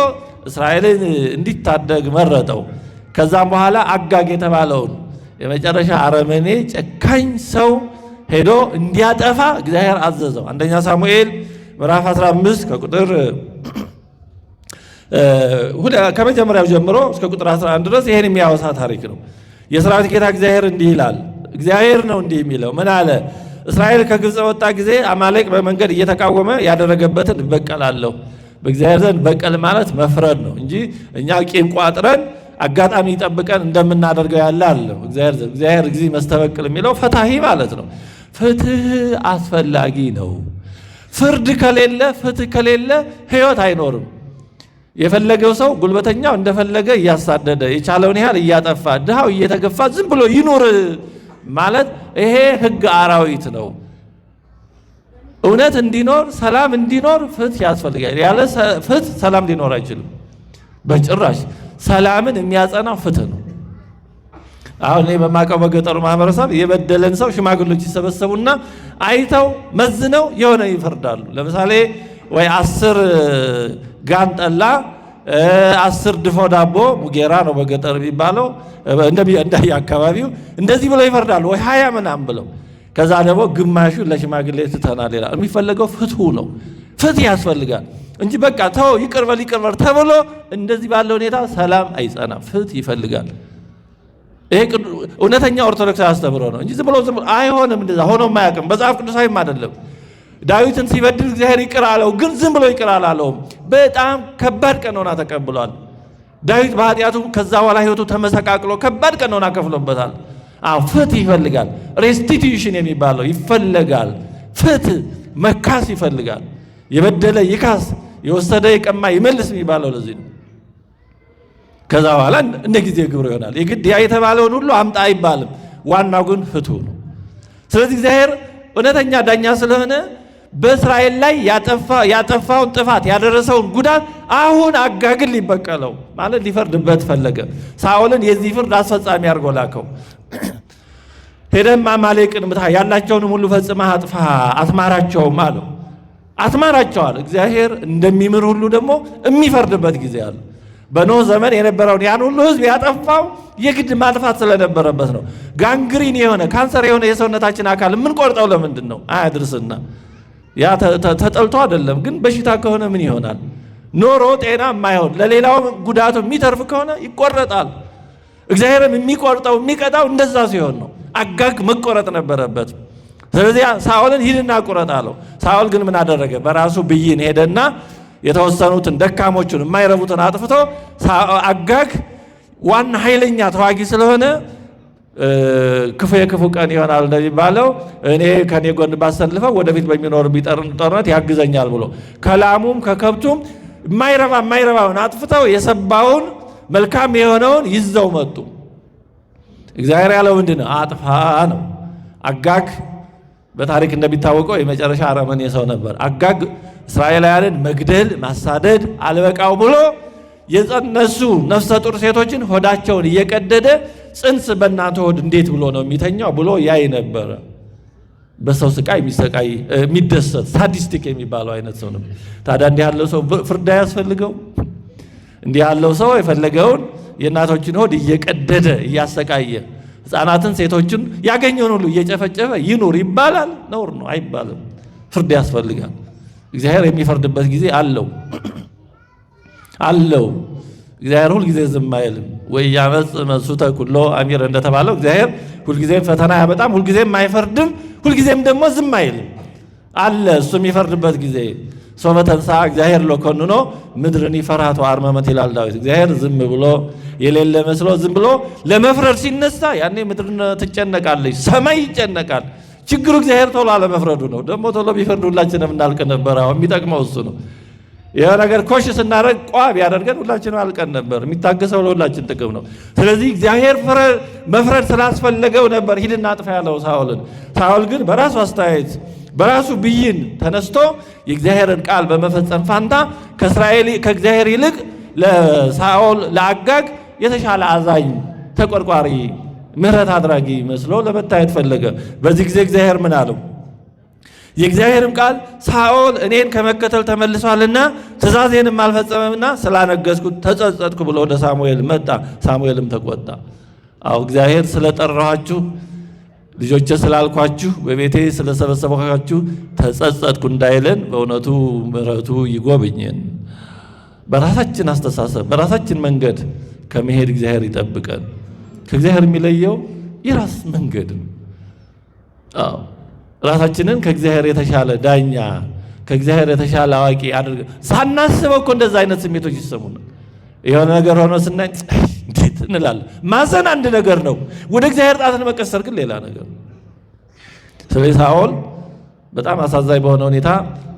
A: እስራኤልን እንዲታደግ መረጠው። ከዛም በኋላ አጋግ የተባለውን የመጨረሻ አረመኔ ጨካኝ ሰው ሄዶ እንዲያጠፋ እግዚአብሔር አዘዘው። አንደኛ ሳሙኤል ምዕራፍ 15 ከቁጥር ከመጀመሪያው ጀምሮ እስከ ቁጥር 11 ድረስ ይሄን የሚያወሳ ታሪክ ነው። የሰራዊት ጌታ እግዚአብሔር እንዲህ ይላል። እግዚአብሔር ነው እንዲህ የሚለው። ምን አለ? እስራኤል ከግብፅ በወጣ ጊዜ አማሌቅ በመንገድ እየተቃወመ ያደረገበትን እበቀላለሁ። በእግዚአብሔር ዘንድ በቀል ማለት መፍረድ ነው እንጂ እኛ ቂም ቋጥረን አጋጣሚ ጠብቀን እንደምናደርገው ያለ አይደለም። እግዚአብሔር ጊዜ መስተበቅል የሚለው ፈታሂ ማለት ነው። ፍትህ አስፈላጊ ነው። ፍርድ ከሌለ፣ ፍትህ ከሌለ ህይወት አይኖርም። የፈለገው ሰው ጉልበተኛው እንደፈለገ እያሳደደ፣ የቻለውን ያህል እያጠፋ፣ ድሃው እየተገፋ ዝም ብሎ ይኑር ማለት ይሄ ህግ አራዊት ነው። እውነት እንዲኖር፣ ሰላም እንዲኖር ፍትህ ያስፈልጋል። ያለ ፍትህ ሰላም ሊኖር አይችልም በጭራሽ። ሰላምን የሚያጸናው ፍትህ ነው። አሁን እኔ በማውቀው በገጠሩ ማህበረሰብ የበደለን ሰው ሽማግሎች ይሰበሰቡና አይተው መዝነው የሆነ ይፈርዳሉ። ለምሳሌ ወይ 10 ጋን ጠላ፣ 10 ድፎ ዳቦ፣ ሙጌራ ነው በገጠር የሚባለው እንደ አካባቢው፣ እንደዚህ ብለው ይፈርዳሉ። ወይ 20 ምናምን ብለው ከዛ ደግሞ ግማሹ ለሽማግሌ ትተናል ይላል። የሚፈለገው ፍትሁ ነው። ፍትህ ያስፈልጋል እንጂ በቃ ተው ይቅርበል ይቅርበል ተብሎ እንደዚህ ባለ ሁኔታ ሰላም አይጸናም። ፍትህ ይፈልጋል። ይሄ እውነተኛ ኦርቶዶክስ አስተምሮ ነው እንጂ ዝም ብሎ ዝም ብሎ አይሆንም። እንደዛ ሆኖም አያውቅም። መጽሐፍ ቅዱሳዊም አይደለም። ዳዊትን ሲበድል እግዚአብሔር ይቅር አለው፣ ግን ዝም ብሎ ይቅር አላለውም። በጣም ከባድ ቀኖና ተቀብሏል። ዳዊት በኃጢአቱ ከዛ በኋላ ህይወቱ ተመሰቃቅሎ ከባድ ቀኖና ከፍሎበታል። አዎ ፍትህ ይፈልጋል። Restitution የሚባለው ይፈለጋል። ፍትህ መካስ ይፈልጋል። የበደለ ይካስ፣ የወሰደ የቀማ ይመልስ የሚባለው ለዚህ ነው። ከዛ በኋላ እንደ ጊዜ ግብር ይሆናል። የግድ ያ የተባለውን ሁሉ አምጣ አይባልም። ዋናው ግን ፍትሁ ነው። ስለዚህ እግዚአብሔር እውነተኛ ዳኛ ስለሆነ በእስራኤል ላይ ያጠፋውን ጥፋት፣ ያደረሰውን ጉዳት አሁን አጋግን ሊበቀለው ማለት ሊፈርድበት ፈለገ። ሳኦልን የዚህ ፍርድ አስፈጻሚ አድርጎ ላከው። ሄደም አማሌቅን ምታ፣ ያላቸውንም ሁሉ ፈጽመህ አጥፋ፣ አትማራቸውም አለው። አትማራቸዋል። እግዚአብሔር እንደሚምር ሁሉ ደግሞ የሚፈርድበት ጊዜ አለ። በኖህ ዘመን የነበረውን ያን ሁሉ ህዝብ ያጠፋው የግድ ማጥፋት ስለነበረበት ነው። Gangrene የሆነ፣ ካንሰር የሆነ የሰውነታችን አካል የምንቆርጠው ለምንድን ነው? አያድርስና ያ ተጠልቶ አይደለም፣ ግን በሽታ ከሆነ ምን ይሆናል? ኖሮ ጤና የማይሆን፣ ለሌላው ጉዳቱ የሚተርፍ ከሆነ ይቆረጣል። እግዚአብሔርም የሚቆርጠው የሚቀጣው እንደዛ ሲሆን ነው። አጋግ መቆረጥ ነበረበት። ስለዚህ ሳኦልን ሂድና ቁረጥ አለው። ሳኦል ግን ምን አደረገ? በራሱ ብይን ሄደና የተወሰኑትን ደካሞቹን የማይረቡትን አጥፍቶ፣ አጋግ ዋና ኃይለኛ ተዋጊ ስለሆነ ክፉ የክፉ ቀን ይሆናል እንደሚባለው እኔ ከኔ ጎን ባሰልፈው ወደፊት በሚኖር ጦርነት ያግዘኛል ብሎ ከላሙም ከከብቱም የማይረባ የማይረባውን አጥፍተው የሰባውን መልካም የሆነውን ይዘው መጡ። እግዚአብሔር ያለው ምንድን ነው? አጥፋ ነው። አጋግ በታሪክ እንደሚታወቀው የመጨረሻ አረመኔ ሰው ነበር። አጋግ እስራኤላውያንን መግደል ማሳደድ አልበቃው ብሎ የጸነሱ ነፍሰ ጡር ሴቶችን ሆዳቸውን እየቀደደ ጽንስ በእናንተ ሆድ እንዴት ብሎ ነው የሚተኛው ብሎ ያይ ነበረ። በሰው ስቃይ የሚሰቃይ፣ የሚደሰት፣ sadistic የሚባለው አይነት ሰው ነበር። ታዲያ እንዲህ ያለው ሰው ፍርድ አያስፈልገው? እንዲህ ያለው ሰው የፈለገውን የእናቶችን ሆድ እየቀደደ እያሰቃየ፣ ሕፃናትን፣ ሴቶችን ያገኘውን ሁሉ እየጨፈጨፈ ይኑር ይባላል? ነውር ነው፣ አይባልም። ፍርድ ያስፈልጋል። እግዚአብሔር የሚፈርድበት ጊዜ አለው አለው። እግዚአብሔር ሁልጊዜ ዝም አይልም። ወኢያመጽእ መንሱተ ኩሎ አሚር እንደተባለው እግዚአብሔር ሁልጊዜም ፈተና አያመጣም፣ ሁልጊዜም አይፈርድም፣ ሁልጊዜም ደግሞ ዝም አይልም። አለ እሱ የሚፈርድበት ጊዜ። ሶበ ተንሥአ እግዚአብሔር ለኮንኖ ምድርኒ ፈርሃት ወአርመመት ይላል ዳዊት። እግዚአብሔር ዝም ብሎ የሌለ መስሎ ዝም ብሎ ለመፍረድ ሲነሳ ያኔ ምድር ትጨነቃለች፣ ሰማይ ይጨነቃል። ችግሩ እግዚአብሔር ቶሎ አለመፍረዱ ነው። ደግሞ ቶሎ ቢፈርድ ሁላችንም እናልቅ ነበር። አሁን የሚጠቅመው እሱ ነው። የሆነ ነገር ኮሽ ስናደርግ ቋ ቢያደርገን ሁላችንም አልቀን ነበር። የሚታገሰው ለሁላችን ጥቅም ነው። ስለዚህ እግዚአብሔር መፍረድ ስላስፈለገው ነበር ሂድና አጥፋ ያለው ሳኦልን። ሳኦል ግን በራሱ አስተያየት በራሱ ብይን ተነስቶ የእግዚአብሔርን ቃል በመፈጸም ፋንታ ከእስራኤል ከእግዚአብሔር ይልቅ ለሳኦል ለአጋግ የተሻለ አዛኝ፣ ተቆርቋሪ፣ ምሕረት አድራጊ መስሎ ለመታየት ፈለገ። በዚህ ጊዜ እግዚአብሔር ምን አለው? የእግዚአብሔርም ቃል ሳኦል እኔን ከመከተል ተመልሷልና ትእዛዜንም አልፈጸመምና ስላነገስኩት ተጸጸትኩ ብሎ ወደ ሳሙኤል መጣ። ሳሙኤልም ተቆጣ። አዎ እግዚአብሔር ስለጠራኋችሁ ልጆቼ ስላልኳችሁ በቤቴ ስለሰበሰብኳችሁ ተጸጸትኩ እንዳይለን በእውነቱ ምሕረቱ ይጎብኝን። በራሳችን አስተሳሰብ በራሳችን መንገድ ከመሄድ እግዚአብሔር ይጠብቀን። ከእግዚአብሔር የሚለየው የራስ መንገድ ነው። አዎ ራሳችንን ከእግዚአብሔር የተሻለ ዳኛ ከእግዚአብሔር የተሻለ አዋቂ አድርገን ሳናስበው እኮ እንደዛ አይነት ስሜቶች ይሰሙናል። የሆነ ነገር ሆኖ ስናይ እንዴት እንላለን። ማዘን አንድ ነገር ነው። ወደ እግዚአብሔር ጣትን መቀሰር ግን ሌላ ነገር ነው። ስለዚህ ሳኦል በጣም አሳዛኝ በሆነ ሁኔታ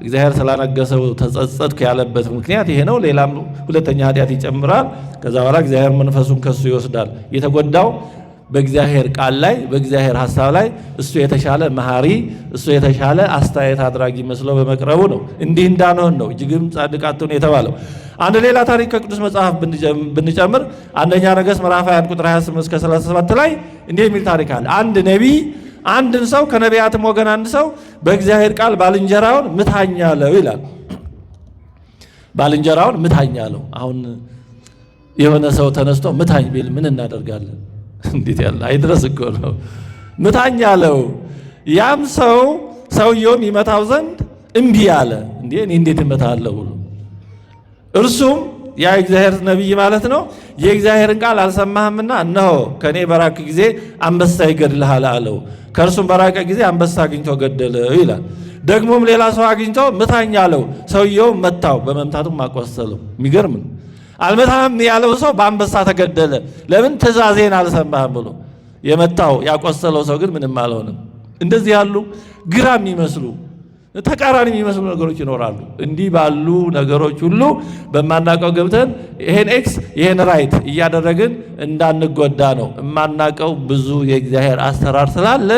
A: እግዚአብሔር ስላነገሰው ተጸጸትኩ ያለበት ምክንያት ይሄ ነው። ሌላም ሁለተኛ ኃጢአት ይጨምራል። ከዛ በኋላ እግዚአብሔር መንፈሱን ከሱ ይወስዳል። የተጎዳው በእግዚአብሔር ቃል ላይ በእግዚአብሔር ሐሳብ ላይ እሱ የተሻለ መሐሪ እሱ የተሻለ አስተያየት አድራጊ መስሎ በመቅረቡ ነው። እንዲህ እንዳንሆን ነው እጅግም ጻድቅ አትሁን የተባለው። አንድ ሌላ ታሪክ ከቅዱስ መጽሐፍ ብንጨምር አንደኛ ነገሥት ምዕራፍ 21 ቁጥር 28 እስከ 37 ላይ እንዲህ የሚል ታሪክ አለ። አንድ ነቢይ አንድን ሰው ከነቢያትም ወገን አንድ ሰው በእግዚአብሔር ቃል ባልንጀራውን ምታኝ አለው ይላል። ባልንጀራውን ምታኝ አለው። አሁን የሆነ ሰው ተነስቶ ምታኝ ቢል ምን እናደርጋለን? እንዴት ያለ አይድረስ እኮ ነው። ምታኝ አለው። ያም ሰው ሰውየውም ይመታው ዘንድ እምቢ አለ። እንዴ እኔ እንዴት እመታለሁ ብሎ እርሱም ያ የእግዚአብሔር ነቢይ ማለት ነው፣ የእግዚአብሔርን ቃል አልሰማህምና እነሆ ከእኔ በራቅ ጊዜ አንበሳ ይገድልሃል አለው። ከእርሱም በራቀ ጊዜ አንበሳ አግኝቶ ገደለው ይላል። ደግሞም ሌላ ሰው አግኝቶ ምታኝ አለው። ሰውየውም መታው፣ በመምታቱም አቆሰለው። የሚገርም ነው። አልመታህም ያለው ሰው በአንበሳ ተገደለ። ለምን? ትእዛዜን አልሰማህም ብሎ የመታው ያቆሰለው ሰው ግን ምንም አልሆነም። እንደዚህ ያሉ ግራ የሚመስሉ ተቃራኒ የሚመስሉ ነገሮች ይኖራሉ። እንዲህ ባሉ ነገሮች ሁሉ በማናቀው ገብተን ይሄን X ይሄን right እያደረግን እንዳንጎዳ ነው። የማናቀው ብዙ የእግዚአብሔር አሰራር ስላለ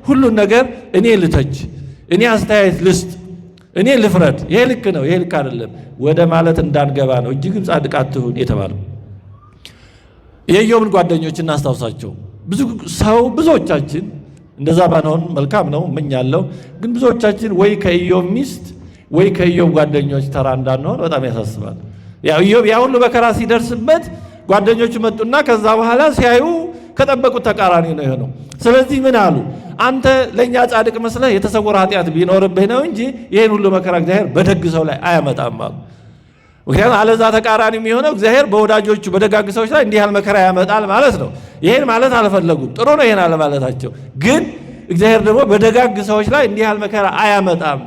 A: ሁሉን ነገር እኔ ልተች፣ እኔ አስተያየት ልስጥ፣ እኔ ልፍረድ፣ ይሄ ልክ ነው፣ ይሄ ልክ አይደለም ወደ ማለት እንዳንገባ ነው። እጅግም ጻድቅ አትሁን የተባለው። የኢዮብን ጓደኞች እናስታውሳቸው። ብዙ ሰው ብዙዎቻችን እንደዛ ባንሆን መልካም ነው እመኛለሁ። ግን ብዙዎቻችን ወይ ከኢዮብ ሚስት ወይ ከኢዮብ ጓደኞች ተራ እንዳንሆን በጣም ያሳስባል። ያው ኢዮብ ያ ሁሉ መከራ ሲደርስበት ጓደኞቹ መጡና ከዛ በኋላ ሲያዩ ከጠበቁት ተቃራኒ ነው የሆነው። ስለዚህ ምን አሉ? አንተ ለእኛ ጻድቅ መስለህ የተሰወረ ኃጢአት ቢኖርብህ ነው እንጂ ይህን ሁሉ መከራ እግዚአብሔር በደግ ሰው ላይ አያመጣም አሉ። ምክንያቱም አለዛ ተቃራኒ የሚሆነው እግዚአብሔር በወዳጆቹ በደጋግ ሰዎች ላይ እንዲህ ያህል መከራ ያመጣል ማለት ነው። ይሄን ማለት አልፈለጉም። ጥሩ ነው ይሄን አለማለታቸው። ግን እግዚአብሔር ደግሞ በደጋግ ሰዎች ላይ እንዲህ ያህል መከራ አያመጣም።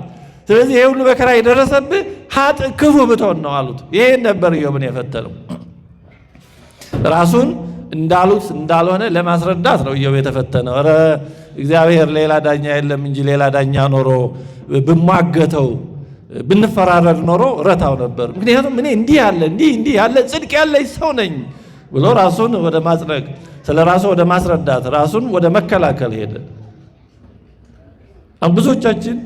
A: ስለዚህ ይሄ ሁሉ መከራ የደረሰብህ ኃጥእ ክፉ ብትሆን ነው አሉት። ይሄን ነበር ኢዮብን የፈተነው። ራሱን እንዳሉት እንዳልሆነ ለማስረዳት ነው ኢዮብ የተፈተነው። ኧረ እግዚአብሔር ሌላ ዳኛ የለም እንጂ ሌላ ዳኛ ኖሮ ብሟገተው ብንፈራረድ ኖሮ ረታው ነበር። ምክንያቱም እኔ እንዲህ ያለ እንዲህ እንዲህ ያለ ጽድቅ ያለኝ ሰው ነኝ ብሎ ራሱን ወደ ማጽደቅ፣ ስለ ራሱ ወደ ማስረዳት፣ ራሱን ወደ መከላከል ሄደ። አሁን ብዙዎቻችን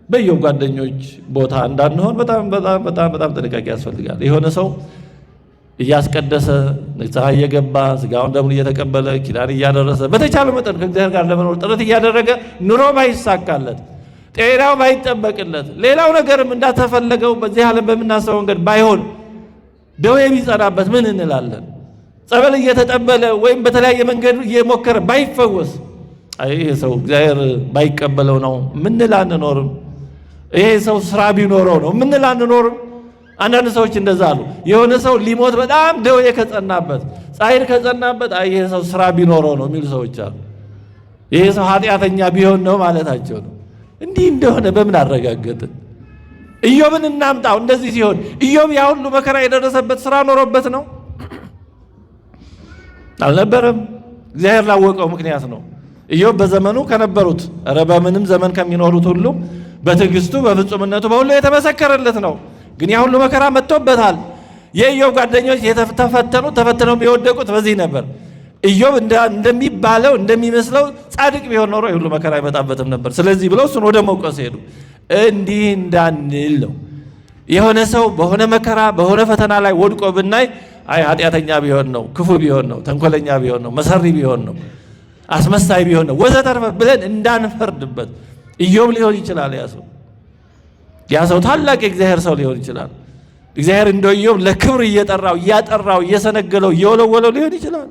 A: በኢዮብ ጓደኞች ቦታ እንዳንሆን በጣም በጣም በጣም በጣም ጥንቃቄ ያስፈልጋል። የሆነ ሰው እያስቀደሰ ንስሐ እየገባ ስጋውን ደሙን እየተቀበለ ኪዳን እያደረሰ በተቻለ መጠን ከእግዚአብሔር ጋር ለመኖር ጥረት እያደረገ ኑሮ ባይሳካለት ጤናው ባይጠበቅለት ሌላው ነገርም እንዳተፈለገው በዚህ ዓለም በምናስበው መንገድ ባይሆን ደዌ ቢጸናበት ምን እንላለን? ጸበል እየተጠበለ ወይም በተለያየ መንገድ እየሞከረ ባይፈወስ አይ ይሄ ሰው እግዚአብሔር ባይቀበለው ነው ምንል አንኖርም። ይሄ ሰው ስራ ቢኖረው ነው ምንል አንኖርም። አንዳንድ ሰዎች እንደዛ አሉ። የሆነ ሰው ሊሞት በጣም ደዌ ከጸናበት፣ ጻይር ከጸናበት አይ ይሄ ሰው ስራ ቢኖረው ነው የሚሉ ሰዎች አሉ። ይሄ ሰው ኃጢአተኛ ቢሆን ነው ማለታቸው ነው። እንዲህ እንደሆነ በምን አረጋገጥን? ኢዮብን እናምጣው። እንደዚህ ሲሆን ኢዮብ ያ ሁሉ መከራ የደረሰበት ስራ ኖሮበት ነው አልነበረም። እግዚአብሔር ላወቀው ምክንያት ነው። ኢዮብ በዘመኑ ከነበሩት ኧረ በምንም ዘመን ከሚኖሩት ሁሉ በትዕግስቱ በፍጹምነቱ በሁሉ የተመሰከረለት ነው። ግን ያ ሁሉ መከራ መጥቶበታል። የኢዮብ ጓደኞች የተፈተኑ ተፈትነው የወደቁት በዚህ ነበር። ኢዮብ እንደሚባለው እንደሚመስለው ጻድቅ ቢሆን ኖሮ የሁሉ መከራ አይመጣበትም ነበር። ስለዚህ ብለው እሱን ወደ መውቀስ ሄዱ። እንዲህ እንዳንል ነው። የሆነ ሰው በሆነ መከራ በሆነ ፈተና ላይ ወድቆ ብናይ አይ ኃጢአተኛ ቢሆን ነው፣ ክፉ ቢሆን ነው፣ ተንኮለኛ ቢሆን ነው፣ መሰሪ ቢሆን ነው፣ አስመሳይ ቢሆን ነው ወዘተርፈ ብለን እንዳንፈርድበት። ኢዮብ ሊሆን ይችላል ያ ሰው፣ ያ ሰው ታላቅ የእግዚአብሔር ሰው ሊሆን ይችላል። እግዚአብሔር እንደ ኢዮብ ለክብር እየጠራው እያጠራው እየሰነገለው እየወለወለው ሊሆን ይችላል።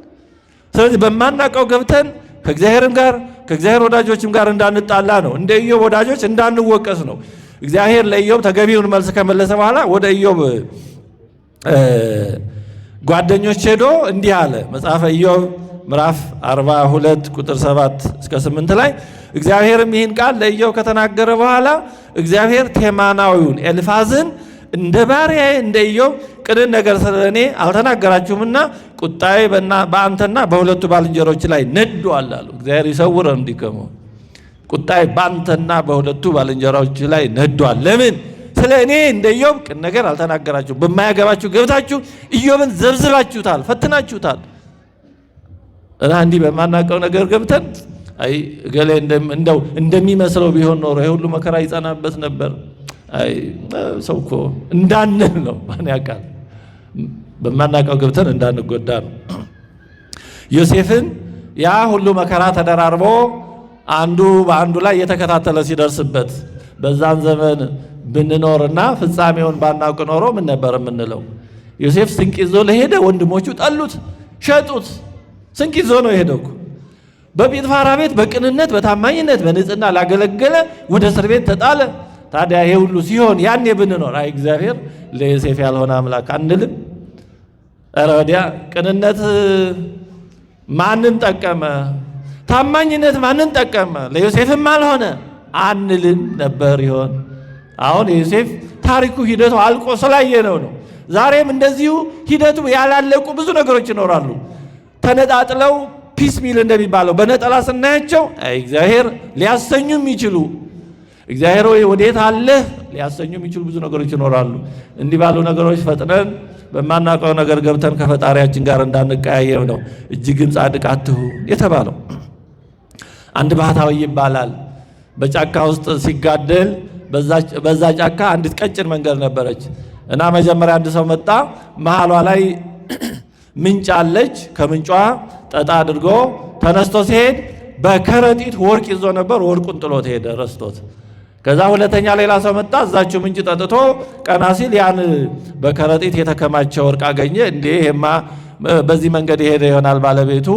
A: ስለዚህ በማናውቀው ገብተን ከእግዚአብሔርም ጋር ከእግዚአብሔር ወዳጆችም ጋር እንዳንጣላ ነው። እንደ ኢዮብ ወዳጆች እንዳንወቀስ ነው። እግዚአብሔር ለኢዮብ ተገቢውን መልስ ከመለሰ በኋላ ወደ ኢዮብ ጓደኞች ሄዶ እንዲህ አለ። መጽሐፈ ኢዮብ ምዕራፍ 42 ቁጥር 7 እስከ 8 ላይ እግዚአብሔርም ይህን ቃል ለኢዮብ ከተናገረ በኋላ እግዚአብሔር ቴማናዊውን ኤልፋዝን እንደ ባሪያዬ እንደ ኢዮብ ቅንን ነገር ስለ እኔ አልተናገራችሁምና ቁጣዬ በአንተና በሁለቱ ባልንጀሮች ላይ ነዷል አሉ። እግዚአብሔር ይሰውረን እንዲህ ከመሆን። ቁጣዬ በአንተና በሁለቱ ባልንጀሮች ላይ ነዷል። ለምን? ስለ እኔ እንደ ኢዮብ ቅን ነገር አልተናገራችሁም። በማያገባችሁ ገብታችሁ ኢዮብን ዘብዝባችሁታል፣ ፈትናችሁታል። እና እንዲህ በማናውቀው ነገር ገብተን አይ እገሌ እንደው እንደሚመስለው ቢሆን ኖሮ ይሄ ሁሉ መከራ ይጸናበት ነበር፣ አይ ሰው እኮ እንዳንል ነው። ማን ያውቃል? በማናውቀው ገብተን እንዳንጎዳ ነው። ዮሴፍን ያ ሁሉ መከራ ተደራርቦ አንዱ በአንዱ ላይ እየተከታተለ ሲደርስበት በዛን ዘመን ብንኖርና ፍጻሜውን ባናውቅ ኖሮ ምን ነበር የምንለው? ዮሴፍ ስንቅ ይዞ ለሄደ ወንድሞቹ ጠሉት፣ ሸጡት። ስንቅ ይዞ ነው የሄደው እኮ። በጲጥፋራ ቤት በቅንነት በታማኝነት በንጽህና ላገለገለ ወደ እስር ቤት ተጣለ። ታዲያ ይሄ ሁሉ ሲሆን ያኔ ብንኖር አይ እግዚአብሔር ለዮሴፍ ያልሆነ አምላክ አንልም? ኧረ ወዲያ ቅንነት ማንን ጠቀመ? ታማኝነት ማንን ጠቀመ? ለዮሴፍም አልሆነ አንልም ነበር ይሆን? አሁን የዮሴፍ ታሪኩ ሂደቱ አልቆ ስላየነው ነው። ዛሬም እንደዚሁ ሂደቱ ያላለቁ ብዙ ነገሮች ይኖራሉ። ተነጣጥለው piece meal እንደሚባለው በነጠላ ስናያቸው አይ እግዚአብሔር ሊያሰኙ የሚችሉ እግዚአብሔር ወይ ወዴት አለህ ሊያሰኙ የሚችሉ ብዙ ነገሮች ይኖራሉ። እንዲህ ባሉ ነገሮች ፈጥነን በማናውቀው ነገር ገብተን ከፈጣሪያችን ጋር እንዳንቀያየም ነው እጅግም ጻድቅ አትሁን የተባለው። አንድ ባህታዊ ይባላል። በጫካ ውስጥ ሲጋደል በዛ ጫካ አንዲት ቀጭን መንገድ ነበረች እና መጀመሪያ አንድ ሰው መጣ። መሃሏ ላይ ምንጭ አለች። ከምንጯ ጠጣ አድርጎ ተነስቶ ሲሄድ በከረጢት ወርቅ ይዞ ነበር። ወርቁን ጥሎት ሄደ ረስቶት። ከዛ ሁለተኛ ሌላ ሰው መጣ። እዛችው ምንጭ ጠጥቶ ቀና ሲል ያን በከረጢት የተከማቸ ወርቅ አገኘ። እንዴ ይሄማ በዚህ መንገድ የሄደ ይሆናል ባለቤቱ፣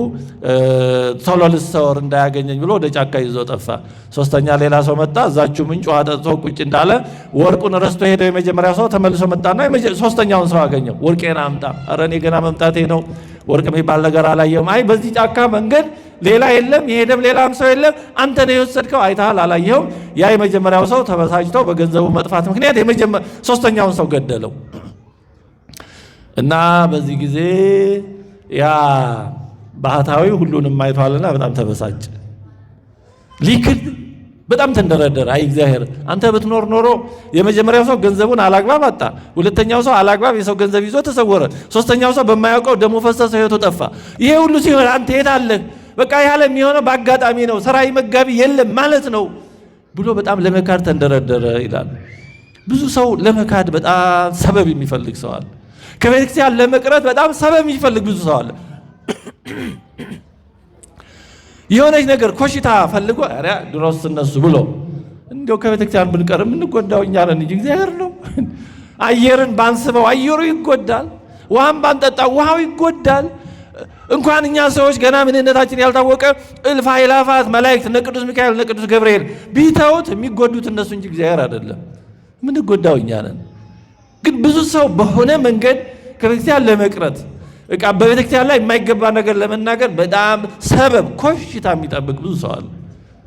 A: ቶሎ ልሰወር እንዳያገኘኝ ብሎ ወደ ጫካ ይዞ ጠፋ። ሶስተኛ ሌላ ሰው መጣ። እዛችው ምንጭ ውሃ ጠጥቶ ቁጭ እንዳለ ወርቁን ረስቶ ሄደው የመጀመሪያው ሰው ተመልሶ መጣና ሶስተኛውን ሰው አገኘው። ወርቄን አምጣ። ኧረ እኔ ገና መምጣቴ ነው፣ ወርቅ የሚባል ነገር አላየሁም። አይ በዚህ ጫካ መንገድ ሌላ የለም፣ የሄደም ሌላም ሰው የለም፣ አንተ ነህ የወሰድከው፣ አይተሃል፣ አላየኸውም። ያ የመጀመሪያው ሰው ተበሳጭቶ በገንዘቡ መጥፋት ምክንያት ሶስተኛውን ሰው ገደለው። እና በዚህ ጊዜ ያ ባህታዊ ሁሉንም አይቷልና በጣም ተበሳጨ። ሊክድ በጣም ተንደረደረ። አይ እግዚአብሔር አንተ ብትኖር ኖሮ የመጀመሪያው ሰው ገንዘቡን አላግባብ አጣ፣ ሁለተኛው ሰው አላግባብ የሰው ገንዘብ ይዞ ተሰወረ፣ ሶስተኛው ሰው በማያውቀው ደሙ ፈሰሰ፣ ሕይወቱ ጠፋ። ይሄ ሁሉ ሲሆን አንተ የት አለህ? በቃ ያለ የሚሆነው በአጋጣሚ ነው፣ ሰራይ መጋቢ የለም ማለት ነው ብሎ በጣም ለመካድ ተንደረደረ ይላል። ብዙ ሰው ለመካድ በጣም ሰበብ የሚፈልግ ሰው አለ። ከቤተክርስቲያን ለመቅረት በጣም ሰበብ የሚፈልግ ብዙ ሰው አለ። የሆነች ነገር ኮሽታ ፈልጎ ኧረ ድሮስ እነሱ ብሎ እንደው ከቤተክርስቲያን ብንቀር የምንጎዳው እኛ ነን እንጂ እግዚአብሔር ነው። አየርን ባንስበው አየሩ ይጎዳል። ውሃን ባንጠጣው ውሃው ይጎዳል። እንኳን እኛ ሰዎች ገና ምንነታችን ያልታወቀ እልፍ አእላፋት መላእክት እነ ቅዱስ ሚካኤል እነ ቅዱስ ገብርኤል ቢተውት የሚጎዱት እነሱ እንጂ እግዚአብሔር አይደለም። የምንጎዳው እኛ ነን። ግን ብዙ ሰው በሆነ መንገድ ከቤተክርስቲያን ለመቅረት በቃ በቤተክርስቲያን ላይ የማይገባ ነገር ለመናገር በጣም ሰበብ ኮሽታ የሚጠብቅ ብዙ ሰው አለ።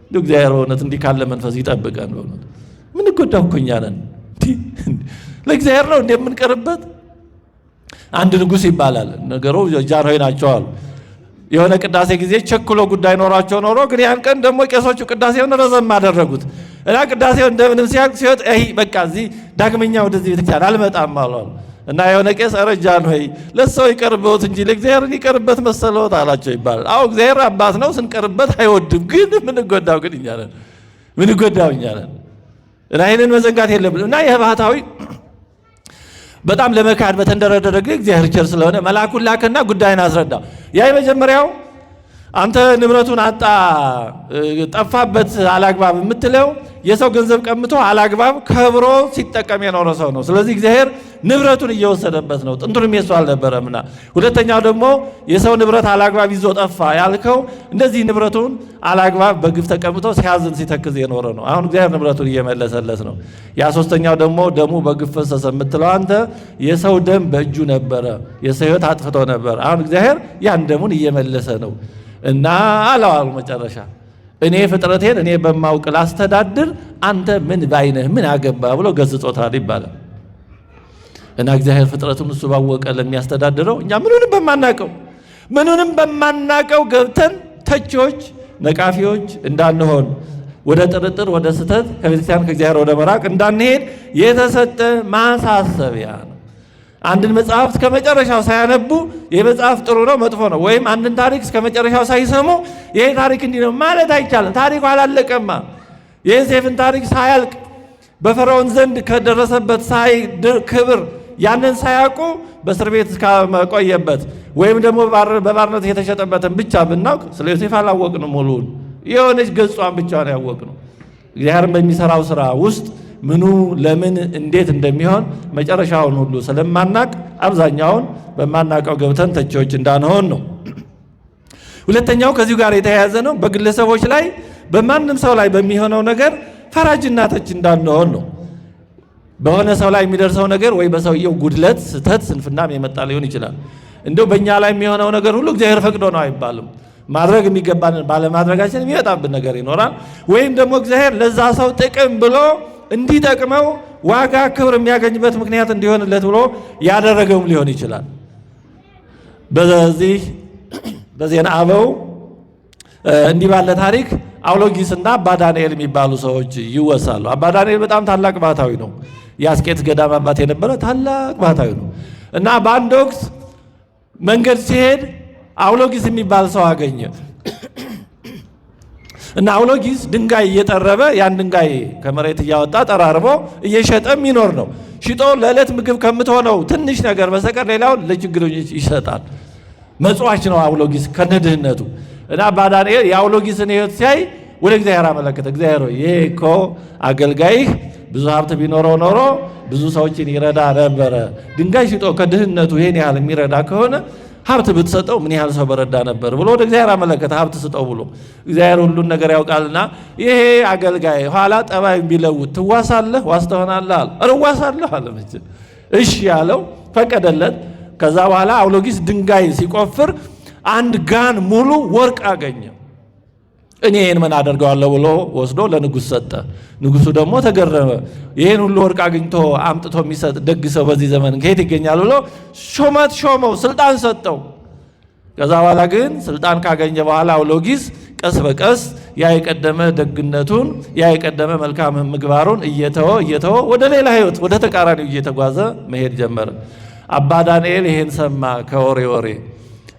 A: እንደው እግዚአብሔር በእውነት እንዲህ ካለ መንፈስ ይጠብቀን። በእውነት የምንጎዳው እኮ እኛ ነን። ለእግዚአብሔር ነው እንደምንቀርበት። አንድ ንጉሥ ይባላል ነገሩ ጃንሆይ ናቸው አሉ። የሆነ ቅዳሴ ጊዜ ቸኩሎ ጉዳይ ኖሯቸው ኖሮ ግን ያን ቀን ደግሞ ቄሶቹ ቅዳሴውን ረዘም አደረጉት እና ቅዳሴው እንደምንም ሲያልቅ ሲወጥ አይ በቃ እዚህ ዳግመኛ ወደዚህ ቤተክርስቲያን አልመጣም አሏል። እና የሆነ ቄስ ኧረ ጃንሆይ ለሰው ይቀርበት እንጂ ለእግዚአብሔር ይቀርበት መሰለዎት አላቸው ይባላል። አዎ እግዚአብሔር አባት ነው፣ ስንቀርበት አይወድም። ግን ምንጎዳው ግን እኛ ነን፣ ምንጎዳው እኛ ነን። እና ይህንን መዘንጋት የለብንም። እና ይህ ባህታዊ በጣም ለመካድ በተንደረደረ ጊዜ እግዚአብሔር ቸር ስለሆነ መልአኩን ላከና ጉዳይን አስረዳ። ያ የመጀመሪያው አንተ ንብረቱን አጣ ጠፋበት አላግባብ የምትለው የሰው ገንዘብ ቀምቶ አላግባብ ከብሮ ሲጠቀም የኖረ ሰው ነው። ስለዚህ እግዚአብሔር ንብረቱን እየወሰደበት ነው። ጥንቱንም የሱ አልነበረምና። ሁለተኛው ደግሞ የሰው ንብረት አላግባብ ይዞ ጠፋ ያልከው እንደዚህ ንብረቱን አላግባብ በግፍ ተቀምጦ ሲያዝን ሲተክዝ የኖረ ነው። አሁን እግዚአብሔር ንብረቱን እየመለሰለት ነው። ያ ሶስተኛው ደግሞ ደሙ በግፍ ፈሰሰ የምትለው አንተ የሰው ደም በእጁ ነበረ፣ የሰው ሕይወት አጥፍቶ ነበር። አሁን እግዚአብሔር ያን ደሙን እየመለሰ ነው እና አለው መጨረሻ እኔ ፍጥረቴን እኔ በማውቅ ላስተዳድር አንተ ምን ባይነህ ምን አገባ ብሎ ገስጾታል ይባላል። እና እግዚአብሔር ፍጥረቱን እሱ ባወቀ ለሚያስተዳድረው እኛ ምኑንም በማናቀው ምኑንም በማናቀው ገብተን ተቺዎች፣ ነቃፊዎች እንዳንሆን ወደ ጥርጥር፣ ወደ ስህተት ከቤተክርስቲያን ከእግዚአብሔር ወደ መራቅ እንዳንሄድ የተሰጠ ማሳሰቢያ ነው። አንድን መጽሐፍ እስከ መጨረሻው ሳያነቡ ይህ መጽሐፍ ጥሩ ነው መጥፎ ነው፣ ወይም አንድን ታሪክ እስከ መጨረሻው ሳይሰሙ ይህ ታሪክ እንዲህ ነው ማለት አይቻልም። ታሪኩ አላለቀማ። የዮሴፍን ታሪክ ሳያልቅ በፈርዖን ዘንድ ከደረሰበት ሳይ ክብር ያንን ሳያውቁ በእስር ቤት እስከቆየበት ወይም ደግሞ በባርነት የተሸጠበትን ብቻ ብናውቅ ስለ ዮሴፍ አላወቅንም። ሙሉውን የሆነች ገጿን ብቻ ነው ያወቅነው። እግዚአብሔርን በሚሰራው ስራ ውስጥ ምኑ ለምን እንዴት እንደሚሆን መጨረሻውን ሁሉ ስለማናቅ አብዛኛውን በማናቀው ገብተን ተቺዎች እንዳንሆን ነው። ሁለተኛው ከዚሁ ጋር የተያያዘ ነው። በግለሰቦች ላይ በማንም ሰው ላይ በሚሆነው ነገር ፈራጅና ተቺ እንዳንሆን ነው። በሆነ ሰው ላይ የሚደርሰው ነገር ወይ በሰውየው ጉድለት፣ ስህተት፣ ስንፍናም የመጣ ሊሆን ይችላል። እንደው በእኛ ላይ የሚሆነው ነገር ሁሉ እግዚአብሔር ፈቅዶ ነው አይባልም። ማድረግ የሚገባንን ባለማድረጋችን የሚመጣብን ነገር ይኖራል። ወይም ደግሞ እግዚአብሔር ለዛ ሰው ጥቅም ብሎ እንዲጠቅመው ዋጋ ክብር የሚያገኝበት ምክንያት እንዲሆንለት ብሎ ያደረገውም ሊሆን ይችላል። በዚህ በዜና አበው እንዲህ ባለ ታሪክ አውሎጊስና አባ ዳንኤል የሚባሉ ሰዎች ይወሳሉ። አባ ዳንኤል በጣም ታላቅ ባህታዊ ነው። የአስቄጥስ ገዳም አባት የነበረ ታላቅ ባህታዊ ነው እና በአንድ ወቅት መንገድ ሲሄድ አውሎጊስ የሚባል ሰው አገኘ እና አውሎጊስ ድንጋይ እየጠረበ ያን ድንጋይ ከመሬት እያወጣ ጠራርቦ እየሸጠ የሚኖር ነው። ሽጦ ለዕለት ምግብ ከምትሆነው ትንሽ ነገር በስተቀር ሌላውን ለችግረኞች ይሰጣል። መጽዋች ነው አውሎጊስ ከነድህነቱ። እና አባ ዳንኤል የአውሎጊስን ሕይወት ሲያይ ወደ እግዚአብሔር አመለከተ። እግዚአብሔር ሆይ ይሄ እኮ አገልጋይህ ብዙ ሀብት ቢኖረው ኖሮ ብዙ ሰዎችን ይረዳ ነበረ። ድንጋይ ሽጦ ከድህነቱ ይሄን ያህል የሚረዳ ከሆነ ሀብት ብትሰጠው ምን ያህል ሰው በረዳ ነበር ብሎ ወደ እግዚአብሔር አመለከተ። ሀብት ስጠው ብሎ እግዚአብሔር ሁሉን ነገር ያውቃልና ይሄ አገልጋይ ኋላ ጠባይ ቢለውጥ ትዋሳለህ፣ ዋስ ትሆናለህ አለ። ኧረ እዋሳለሁ አለ። መቼም እሺ ያለው ፈቀደለት። ከዛ በኋላ አውሎጊስ ድንጋይ ሲቆፍር አንድ ጋን ሙሉ ወርቅ አገኘ። እኔ ይህን ምን አደርገዋለሁ ብሎ ወስዶ ለንጉሥ ሰጠ። ንጉሱ ደግሞ ተገረመ። ይህን ሁሉ ወርቅ አግኝቶ አምጥቶ የሚሰጥ ደግ ሰው በዚህ ዘመን ከየት ይገኛል ብሎ ሾመት ሾመው፣ ስልጣን ሰጠው። ከዛ በኋላ ግን ስልጣን ካገኘ በኋላ አውሎጊስ ቀስ በቀስ ያ የቀደመ ደግነቱን ያ የቀደመ መልካም ምግባሩን እየተወ እየተወ ወደ ሌላ ሕይወት ወደ ተቃራኒው እየተጓዘ መሄድ ጀመረ። አባ ዳንኤል ይሄን ሰማ ከወሬ ወሬ።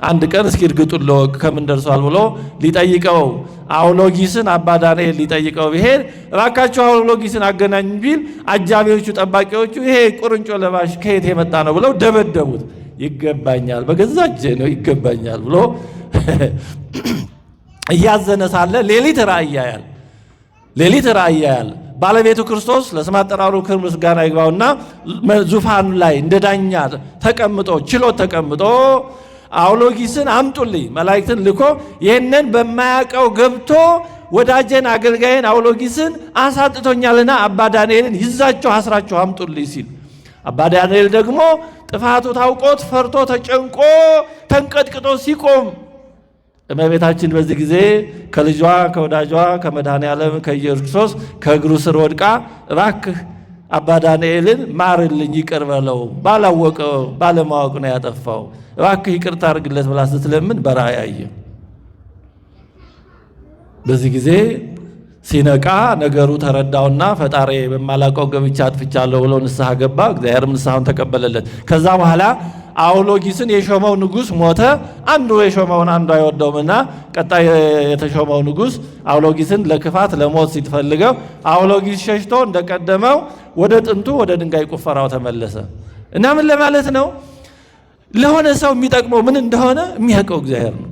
A: አንድ ቀን እስኪ እርግጡን ልወቅ ከምን ደርሷል ብሎ ሊጠይቀው አውሎጊስን አባ ዳንኤል ሊጠይቀው ቢሄድ እባካችሁ አውሎጊስን አገናኝ ቢል አጃቢዎቹ ጠባቂዎቹ ይሄ ቁርንጮ ለባሽ ከየት የመጣ ነው ብለው ደበደቡት። ይገባኛል፣ በገዛ እጄ ነው ይገባኛል ብሎ እያዘነ ሳለ ሌሊት ራእይ ያያል። ሌሊት ራእይ ያያል። ባለቤቱ ክርስቶስ ለስም አጠራሩ ክብር ምስጋና ይግባውና ዙፋኑ ላይ እንደ ዳኛ ተቀምጦ ችሎት ተቀምጦ አውሎጊስን አምጡልኝ መላእክትን ልኮ ይህንን በማያውቀው ገብቶ ወዳጄን አገልጋይን አውሎጊስን አሳጥቶኛልና አባ ዳንኤልን ይዛችሁ አስራችሁ አምጡልኝ ሲል አባ ዳንኤል ደግሞ ጥፋቱ ታውቆት ፈርቶ ተጨንቆ ተንቀጥቅጦ ሲቆም እመቤታችን በዚህ ጊዜ ከልጇ ከወዳጇ ከመድኃኔ ዓለም ከኢየሱስ ክርስቶስ ከእግሩ ስር ወድቃ እባክህ አባ ዳንኤልን ማርልኝ፣ ይቅር በለው፣ ባላወቀው ባለማወቅ ነው ያጠፋው፣ እባክህ ይቅርታ አድርግለት ብላ ስትለምን በራእይ አየ። በዚህ ጊዜ ሲነቃ ነገሩ ተረዳውና ፈጣሪ በማላውቀው ገብቻ አጥፍቻለሁ ብሎ ንስሐ ገባ። እግዚአብሔርም ንስሐውን ተቀበለለት። ከዛ በኋላ አውሎጊስን የሾመው ንጉስ ሞተ። አንዱ የሾመውን አንዱ አይወደውምና ቀጣይ የተሾመው ንጉስ አውሎጊስን ለክፋት ለሞት ሲትፈልገው አውሎጊስ ሸሽቶ እንደቀደመው ወደ ጥንቱ ወደ ድንጋይ ቁፈራው ተመለሰ። እና ምን ለማለት ነው? ለሆነ ሰው የሚጠቅመው ምን እንደሆነ የሚያውቀው እግዚአብሔር ነው።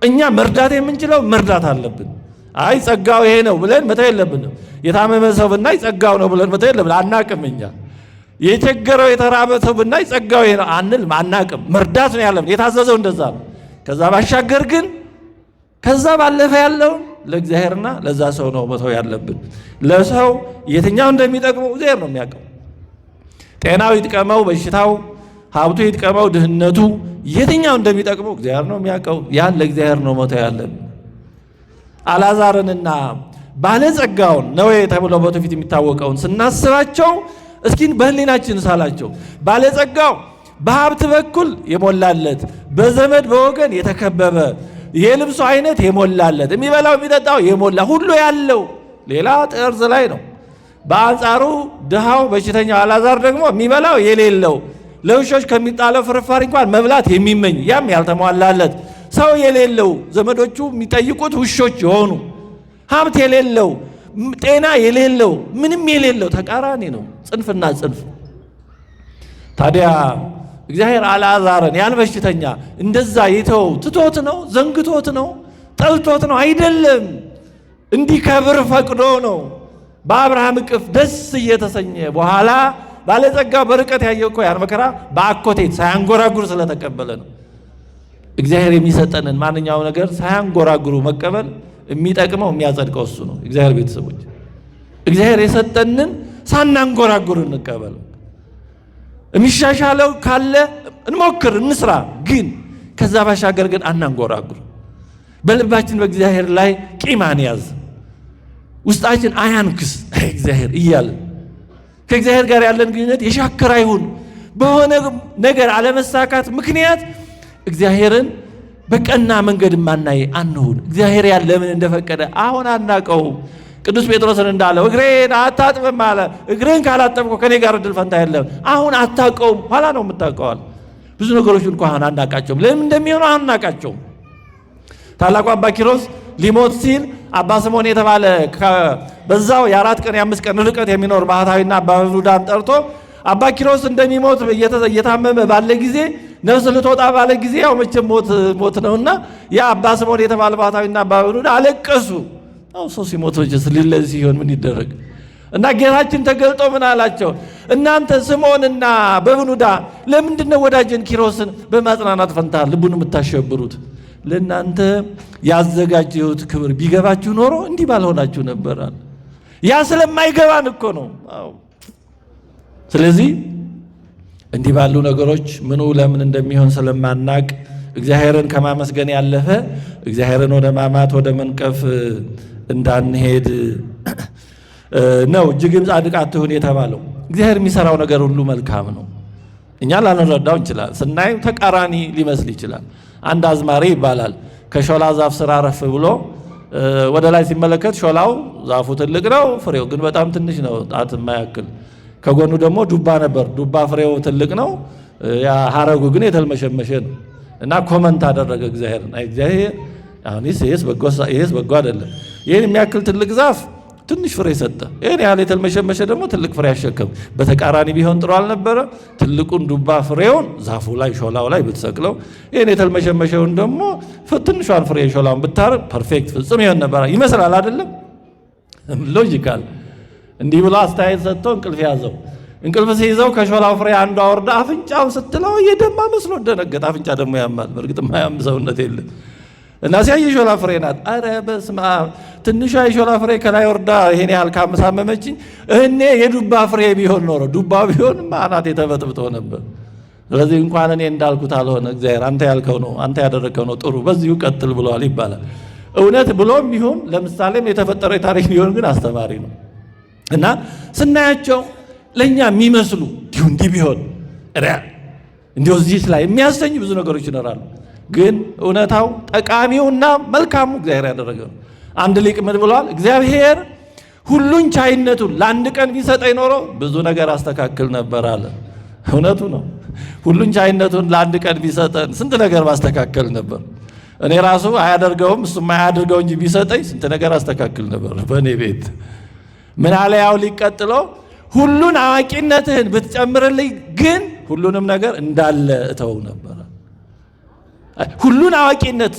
A: እኛ መርዳት የምንችለው መርዳት አለብን። አይ ጸጋው ይሄ ነው ብለን መተው የለብንም። የታመመ ሰው ብናይ ጸጋው ነው ብለን መተው የለብን። አናቅም። እኛ የቸገረው የተራበ ሰው ብናይ ጸጋው ይሄ ነው አንልም፣ አናቅም። መርዳት ነው ያለብን። የታዘዘው እንደዛ ነው። ከዛ ባሻገር ግን ከዛ ባለፈ ያለውን ለእግዚአብሔርና ለዛ ሰው ነው መተው ያለብን። ለሰው የትኛው እንደሚጠቅመው እግዚአብሔር ነው የሚያውቀው። ጤናው ይጥቀመው በሽታው፣ ሀብቱ ይጥቀመው ድህነቱ፣ የትኛው እንደሚጠቅመው እግዚአብሔር ነው የሚያውቀው። ያን ለእግዚአብሔር ነው መተው ያለብን። አልዓዛርንና ባለጸጋውን ነዌ ተብሎ በትውፊት የሚታወቀውን ስናስባቸው እስኪ በህሊናችን ሳላቸው። ባለጸጋው በሀብት በኩል የሞላለት፣ በዘመድ በወገን የተከበበ፣ የልብሱ አይነት የሞላለት፣ የሚበላው የሚጠጣው የሞላ፣ ሁሉ ያለው ሌላ ጠርዝ ላይ ነው። በአንጻሩ ድሃው በሽተኛው አልዓዛር ደግሞ የሚበላው የሌለው፣ ለውሾች ከሚጣለው ፍርፋሪ እንኳን መብላት የሚመኝ፣ ያም ያልተሟላለት፣ ሰው የሌለው፣ ዘመዶቹ የሚጠይቁት ውሾች የሆኑ፣ ሀብት የሌለው፣ ጤና የሌለው፣ ምንም የሌለው ተቃራኒ ነው፣ ጽንፍና ጽንፍ። ታዲያ እግዚአብሔር አልዓዛርን ያን በሽተኛ እንደዛ ይተው ትቶት ነው? ዘንግቶት ነው? ጠልቶት ነው? አይደለም። እንዲከብር ፈቅዶ ነው። በአብርሃም እቅፍ ደስ እየተሰኘ በኋላ ባለጸጋው በርቀት ያየው እኮ ያን መከራ በአኮቴት ሳያንጎራጉር ስለተቀበለ ነው። እግዚአብሔር የሚሰጠንን ማንኛውም ነገር ሳያንጎራጉሩ መቀበል የሚጠቅመው የሚያጸድቀው እሱ ነው። እግዚአብሔር ቤተሰቦች እግዚአብሔር የሰጠንን ሳናንጎራጉር እንቀበል። የሚሻሻለው ካለ እንሞክር፣ እንስራ። ግን ከዛ ባሻገር ግን አናንጎራጉር። በልባችን በእግዚአብሔር ላይ ቂም አንያዝ። ውስጣችን አያንክስ እግዚአብሔር እያልን ከእግዚአብሔር ጋር ያለን ግንኙነት የሻከረ አይሁን። በሆነ ነገር አለመሳካት ምክንያት እግዚአብሔርን በቀና መንገድ ማናይ አንሁን። እግዚአብሔር ያለ ለምን እንደፈቀደ አሁን አናቀውም። ቅዱስ ጴጥሮስን እንዳለው እግሬን አታጥብም አለ። እግሬን ካላጠብኩ ከኔ ጋር እድል ፈንታ የለም። አሁን አታውቀውም፣ ኋላ ነው የምታውቀዋል። ብዙ ነገሮች እንኳን አሁን አናውቃቸውም። ለምን እንደሚሆኑ አሁን አናውቃቸውም። ታላቁ አባ ኪሮስ ሊሞት ሲል አባ ስምዖን የተባለ በዛው የ4 ቀን የ5 ቀን ርቀት የሚኖር ባህታዊና አባ መብሉዳን ጠርቶ አባ ኪሮስ እንደሚሞት እየታመመ ባለ ጊዜ፣ ነፍስ ልትወጣ ባለ ጊዜ፣ ያው መቼም ሞት ሞት ነውና ያ አባ ስምዖን የተባለ ባህታዊና አባ መብሉዳ አለቀሱ። አው ሰው ሲሞት መቼስ ሊለይ ሲሆን ምን ይደረግ? እና ጌታችን ተገልጦ ምን አላቸው? እናንተ ስምዖንና በብኑዳ ለምንድን ነው ወዳጄን ኪሮስን በማጽናናት ፈንታ ልቡን የምታሸብሩት? ለእናንተ ያዘጋጀሁት ክብር ቢገባችሁ ኖሮ እንዲህ ባልሆናችሁ ነበር አለ። ያ ስለማይገባን እኮ ነው። አዎ። ስለዚህ እንዲህ ባሉ ነገሮች ምኑ ለምን እንደሚሆን ስለማናቅ እግዚአብሔርን ከማመስገን ያለፈ እግዚአብሔርን ወደ ማማት ወደ መንቀፍ እንዳንሄድ ነው። እጅግም ጻድቅ አትሁን የተባለው እግዚአብሔር የሚሰራው ነገር ሁሉ መልካም ነው። እኛ ላንረዳው እንችላለን። ስናይ ተቃራኒ ሊመስል ይችላል። አንድ አዝማሪ ይባላል ከሾላ ዛፍ ስር አረፍ ብሎ ወደ ላይ ሲመለከት ሾላው ዛፉ ትልቅ ነው፣ ፍሬው ግን በጣም ትንሽ ነው፣ ጣት የማያክል። ከጎኑ ደግሞ ዱባ ነበር። ዱባ ፍሬው ትልቅ ነው፣ ያ ሀረጉ ግን የተልመሸመሸ ነው። እና comment አደረገ እግዚአብሔርን። አይ እግዚአብሔር፣ አሁን ይሄስ በጎ አይደለም። ይሄን የሚያክል ትልቅ ዛፍ ትንሽ ፍሬ ሰጠ። ይሄን ያህል የተልመሸመሸ ደግሞ ትልቅ ፍሬ ያሸከም። በተቃራኒ ቢሆን ጥሩ አልነበረ? ትልቁን ዱባ ፍሬውን ዛፉ ላይ ሾላው ላይ ብትሰቅለው፣ ይሄን የተልመሸመሸውን ደግሞ ትንሿን ፍሬ ሾላውን ብታረግ perfect ፍጹም ይሆን ነበር። ይመስላል አይደለም? Logical። እንዲህ ብሎ አስተያየት ሰጥቶ እንቅልፍ ያዘው። እንቅልፍ ሲይዘው ከሾላው ፍሬ አንዷ ወርዳ አፍንጫውን ስትለው የደማ መስሎ ደነገጠ። አፍንጫ ደግሞ ያማል። በእርግጥ የማያም ሰውነት የለም። እና ሲያይ የሾላ ፍሬ ናት። አረ በስመ አብ፣ ትንሿ የሾላ ፍሬ ከላይ ወርዳ ይሄን ያህል ካመሳመመችኝ እኔ የዱባ ፍሬ ቢሆን ኖሮ፣ ዱባ ቢሆን አናቴ ተበጥብጦ ነበር። ስለዚህ እንኳን እኔ እንዳልኩት አልሆነ፣ እግዚአብሔር አንተ ያልከው ነው፣ አንተ ያደረግከው ነው ጥሩ፣ በዚሁ ቀጥል ብለዋል ይባላል። እውነት ብሎም ቢሆን ለምሳሌም የተፈጠረ ታሪክ ቢሆን ግን አስተማሪ ነው። እና ስናያቸው ለኛ የሚመስሉ እንዲሁ እንዲህ ቢሆን እንዲሁ እዚህ ላይ የሚያሰኝ ብዙ ነገሮች ይኖራሉ። ግን እውነታው ጠቃሚውና መልካሙ እግዚአብሔር ያደረገው ነው። አንድ ሊቅ ምን ብሏል? እግዚአብሔር ሁሉን ቻይነቱን ለአንድ ቀን ቢሰጠኝ ኖሮ ብዙ ነገር አስተካክል ነበር አለ። እውነቱ ነው። ሁሉን ቻይነቱን ለአንድ ቀን ቢሰጠን ስንት ነገር ማስተካከል ነበር። እኔ ራሱ አያደርገውም እሱም አያደርገው እንጂ ቢሰጠኝ ስንት ነገር አስተካክል ነበር በእኔ ቤት። ምን አለ ያው ሊቀጥሎ ሁሉን አዋቂነትህን ብትጨምርልኝ ግን ሁሉንም ነገር እንዳለ እተው ነበር። ሁሉን አዋቂነት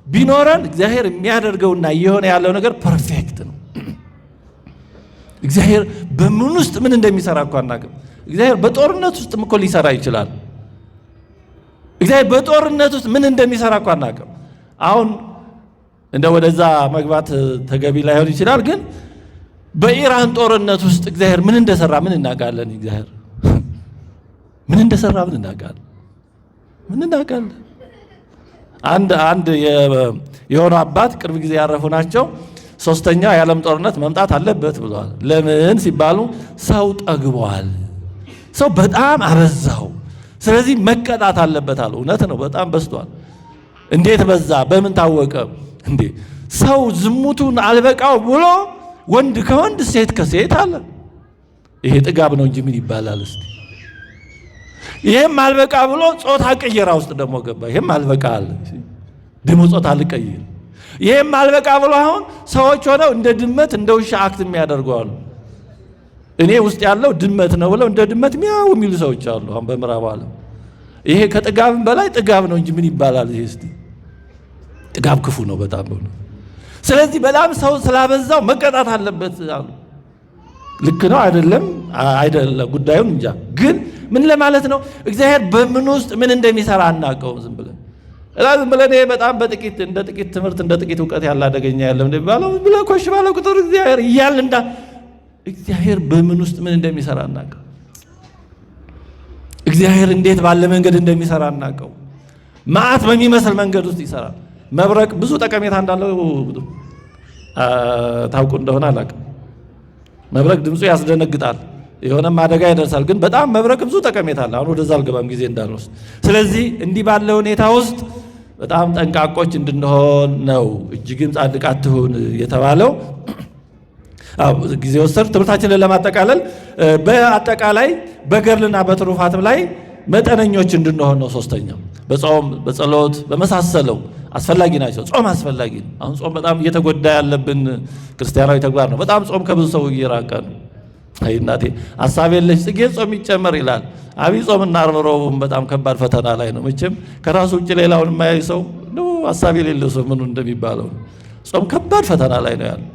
A: ቢኖረን እግዚአብሔር የሚያደርገውና እየሆነ ያለው ነገር perfect ነው። እግዚአብሔር በምን ውስጥ ምን እንደሚሰራ እኮ አናውቅም። እግዚአብሔር በጦርነት ውስጥም እኮ ሊሰራ ይችላል። እግዚአብሔር በጦርነት ውስጥ ምን እንደሚሰራ እኮ አናውቅም። አሁን እንደ ወደዛ መግባት ተገቢ ላይሆን ይችላል፣ ግን በኢራን ጦርነት ውስጥ እግዚአብሔር ምን እንደሰራ ምን እናውቃለን? እግዚአብሔር ምን እንደሰራ ምን እናውቃለን? ምን እናውቃለን? አንድ አንድ የሆኑ አባት ቅርብ ጊዜ ያረፉ ናቸው። ሶስተኛ የዓለም ጦርነት መምጣት አለበት ብለዋል። ለምን ሲባሉ ሰው ጠግቧል፣ ሰው በጣም አበዛው፣ ስለዚህ መቀጣት አለበት አሉ። እውነት ነው፣ በጣም በዝቷል። እንዴት በዛ? በምን ታወቀ? እንዴ ሰው ዝሙቱን አልበቃው ብሎ ወንድ ከወንድ ሴት ከሴት አለ። ይሄ ጥጋብ ነው እንጂ ምን ይባላል እስቲ? ይሄም አልበቃ ብሎ ጾታ ቅየራ ውስጥ ደግሞ ገባ። ይሄም አልበቃ አለ፣ ደግሞ ጾታ ልቀይር። ይሄም አልበቃ ብሎ አሁን ሰዎች ሆነው እንደ ድመት እንደ ውሻ act የሚያደርጉ አሉ። እኔ ውስጥ ያለው ድመት ነው ብለው እንደ ድመት ሚያው የሚሉ ሰዎች አሉ። አሁን በምዕራቡ ዓለም ይሄ ከጥጋብም በላይ ጥጋብ ነው እንጂ ምን ይባላል ይሄ? እስቲ ጥጋብ ክፉ ነው በጣም ነው። ስለዚህ በጣም ሰው ስላበዛው መቀጣት አለበት አሉ። ልክ ነው አይደለም? አይደለም ጉዳዩን እንጃ። ግን ምን ለማለት ነው? እግዚአብሔር በምን ውስጥ ምን እንደሚሰራ አናውቀውም። ዝም ብለን እዛ ዝም ብለን ይሄ በጣም በጥቂት እንደ ጥቂት ትምህርት እንደ ጥቂት እውቀት ያለ አደገኛ ያለም እንደሚባለው ብለህ ኮሽ ባለ ቁጥር እግዚአብሔር እያልን እንዳ እግዚአብሔር በምን ውስጥ ምን እንደሚሰራ አናውቀው። እግዚአብሔር እንዴት ባለ መንገድ እንደሚሰራ አናውቀው። መዓት በሚመስል መንገድ ውስጥ ይሰራል። መብረቅ ብዙ ጠቀሜታ እንዳለው ታውቁ እንደሆነ አላውቅም። መብረቅ ድምፁ ያስደነግጣል፣ የሆነም አደጋ ይደርሳል። ግን በጣም መብረቅ ብዙ ጠቀሜታ አለ። አሁን ወደዛ አልገባም ጊዜ እንዳልወስድ። ስለዚህ እንዲህ ባለ ሁኔታ ውስጥ በጣም ጠንቃቆች እንድንሆን ነው እጅግም ጻድቅ አትሁን የተባለው። ጊዜ ወሰድ። ትምህርታችንን ለማጠቃለል በአጠቃላይ በገድልና በትሩፋትም ላይ መጠነኞች እንድንሆን ነው። ሶስተኛው በጾም በጸሎት በመሳሰለው አስፈላጊ ናቸው። ጾም አስፈላጊ ነው። አሁን ጾም በጣም እየተጎዳ ያለብን ክርስቲያናዊ ተግባር ነው። በጣም ጾም ከብዙ ሰው እየራቀ ነው። አይ እናቴ ሀሳብ የለሽ ጽጌ ጾም ይጨመር ይላል። አብይ ጾምና ዓርብ ረቡዕም በጣም ከባድ ፈተና ላይ ነው። መቼም ከራሱ ውጭ ሌላውን የማያይ ሰው ሀሳብ የሌለው ሰው ምኑ እንደሚባለው ጾም ከባድ ፈተና ላይ ነው ያለው።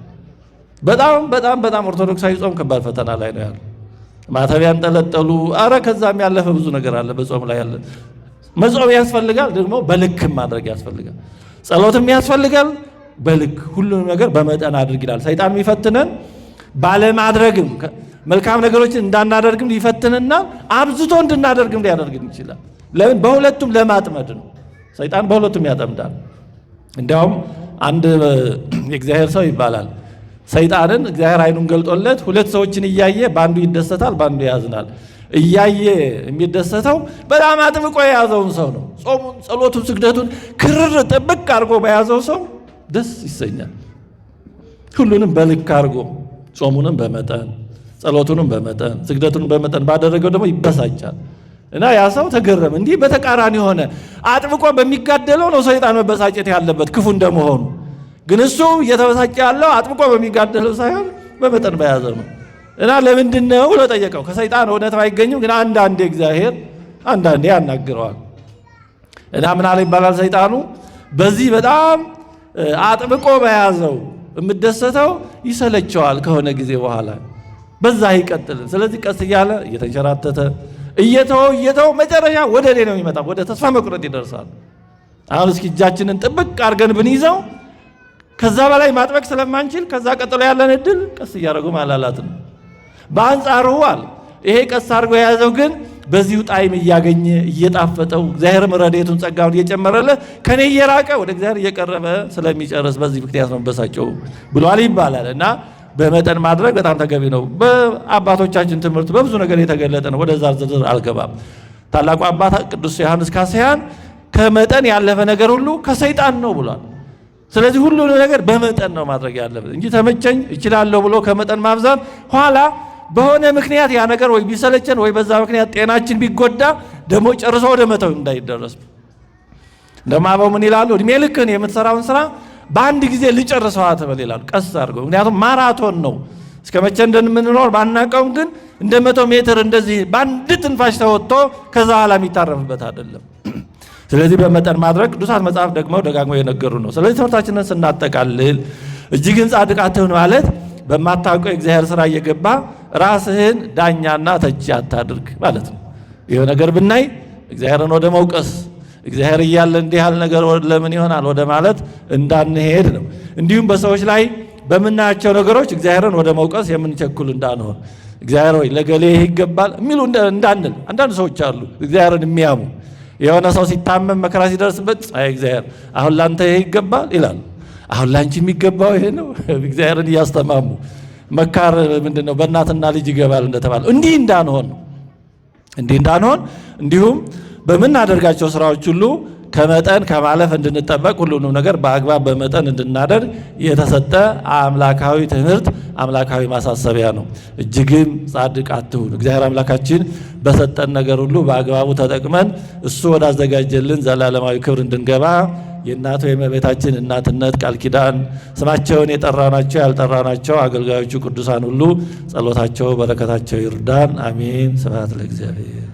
A: በጣም በጣም በጣም ኦርቶዶክሳዊ ጾም ከባድ ፈተና ላይ ነው ያለው። ማተብ ያንጠለጠሉ፣ አረ ከዛም ያለፈ ብዙ ነገር አለ በጾም ላይ ያለ። መጾም ያስፈልጋል፣ ደግሞ በልክም ማድረግ ያስፈልጋል። ጸሎትም ያስፈልጋል በልክ፣ ሁሉንም ነገር በመጠን አድርግ ይላል። ሰይጣን የሚፈትነን ባለማድረግም መልካም ነገሮችን እንዳናደርግም ሊፈትንና አብዝቶ እንድናደርግም ሊያደርግን ይችላል። ለምን? በሁለቱም ለማጥመድ ነው። ሰይጣን በሁለቱም ያጠምዳል። እንዲያውም አንድ የእግዚአብሔር ሰው ይባላል ሰይጣንን እግዚአብሔር ዓይኑን ገልጦለት ሁለት ሰዎችን እያየ በአንዱ ይደሰታል፣ በአንዱ ያዝናል። እያየ የሚደሰተው በጣም አጥብቆ የያዘውን ሰው ነው። ጾሙን፣ ጸሎቱን፣ ስግደቱን ክርር ጥብቅ አድርጎ በያዘው ሰው ደስ ይሰኛል። ሁሉንም በልክ አድርጎ ጾሙንም በመጠን ጸሎቱንም በመጠን ስግደቱንም በመጠን ባደረገው ደግሞ ይበሳጫል። እና ያ ሰው ተገረመ። እንዲህ በተቃራኒ ሆነ። አጥብቆ በሚጋደለው ነው ሰይጣን መበሳጨት ያለበት ክፉ እንደመሆኑ ግን እሱ እየተበሳጨ ያለው አጥብቆ በሚጋደለው ሳይሆን በመጠን በያዘ ነው። እና ለምንድን ነው ብሎ ጠየቀው። ከሰይጣን እውነት ባይገኝም ግን አንዳንዴ እግዚአብሔር አንዳንዴ ያናግረዋል። እና ምን አለ ይባላል ሰይጣኑ በዚህ በጣም አጥብቆ በያዘው የምደሰተው ይሰለቸዋል ከሆነ ጊዜ በኋላ በዛ አይቀጥልም። ስለዚህ ቀስ እያለ እየተንሸራተተ እየተወው እየተወው መጨረሻ ወደ እኔ ነው የሚመጣ፣ ወደ ተስፋ መቁረጥ ይደርሳል። አሁን እስኪ እጃችንን ጥብቅ አድርገን ብንይዘው ከዛ በላይ ማጥበቅ ስለማንችል ከዛ ቀጥሎ ያለን እድል ቀስ እያደረጉ ማላላት ነው። በአንጻሩ አለ ይሄ ቀስ አድርጎ የያዘው ግን በዚሁ ጣዕም እያገኘ እየጣፈጠው እግዚአብሔርም ረድኤቱን ጸጋውን እየጨመረለት ከኔ እየራቀ ወደ እግዚአብሔር እየቀረበ ስለሚጨርስ በዚህ ምክንያት ነው በሳጨው ብሏል ይባላል። እና በመጠን ማድረግ በጣም ተገቢ ነው። በአባቶቻችን ትምህርት በብዙ ነገር የተገለጠ ነው። ወደዛ ዝርዝር አልገባም። ታላቁ አባት ቅዱስ ዮሐንስ ካስያን ከመጠን ያለፈ ነገር ሁሉ ከሰይጣን ነው ብሏል። ስለዚህ ሁሉ ነገር በመጠን ነው ማድረግ ያለብን እንጂ ተመቸኝ እችላለሁ ብሎ ከመጠን ማብዛት ኋላ በሆነ ምክንያት ያ ነገር ወይ ቢሰለቸን ወይ በዛ ምክንያት ጤናችን ቢጎዳ ደግሞ ጨርሶ ወደ መተው እንዳይደረስ። እንደማበው ምን ይላሉ? እድሜ ልክህን የምትሰራውን ስራ በአንድ ጊዜ ልጨርሰው አትበል ይላሉ። ቀስ አድርገው። ምክንያቱም ማራቶን ነው። እስከ መቼ እንደምንኖር ባናቀውም ግን እንደ 100 ሜትር እንደዚህ በአንድ ትንፋሽ ተወጥቶ ከዛ ኋላ የሚታረፍበት አይደለም። ስለዚህ በመጠን ማድረግ ቅዱሳት መጽሐፍ ደግሞ ደጋግሞ የነገሩ ነው። ስለዚህ ትምህርታችንን ስናጠቃልል እጅግን ጻድቅ አትሁን ማለት በማታውቀው የእግዚአብሔር ስራ እየገባ ራስህን ዳኛና ተቺ አታድርግ ማለት ነው። ይህ ነገር ብናይ እግዚአብሔርን ወደ መውቀስ፣ እግዚአብሔር እያለ እንዲህ ያለ ነገር ለምን ይሆናል ወደ ማለት እንዳንሄድ ነው። እንዲሁም በሰዎች ላይ በምናያቸው ነገሮች እግዚአብሔርን ወደ መውቀስ የምንቸኩል እንዳንሆን፣ እግዚአብሔር ወይ ለገሌ ይህ ይገባል የሚሉ እንዳንል። አንዳንድ ሰዎች አሉ እግዚአብሔርን የሚያሙ። የሆነ ሰው ሲታመም፣ መከራ ሲደርስበት፣ አይ እግዚአብሔር አሁን ላንተ ይሄ ይገባል ይላል። አሁን ላንቺ የሚገባው ይሄ ነው። እግዚአብሔርን እያስተማሙ መካር ምንድን ነው በእናትና ልጅ ይገባል እንደተባለ እንዲህ እንዳንሆን ነው። እንዲህ እንዳንሆን እንዲሁም በምናደርጋቸው ስራዎች ሁሉ ከመጠን ከማለፍ እንድንጠበቅ፣ ሁሉንም ነገር በአግባብ በመጠን እንድናደርግ የተሰጠ አምላካዊ ትምህርት፣ አምላካዊ ማሳሰቢያ ነው። እጅግም ጻድቅ አትሁን። እግዚአብሔር አምላካችን በሰጠን ነገር ሁሉ በአግባቡ ተጠቅመን እሱ ወዳዘጋጀልን ዘላለማዊ ክብር እንድንገባ የእናቱ የእመቤታችን እናትነት ቃል ኪዳን፣ ስማቸውን የጠራናቸው ያልጠራናቸው አገልጋዮቹ ቅዱሳን ሁሉ ጸሎታቸው በረከታቸው ይርዳን። አሜን። ስብሐት ለእግዚአብሔር።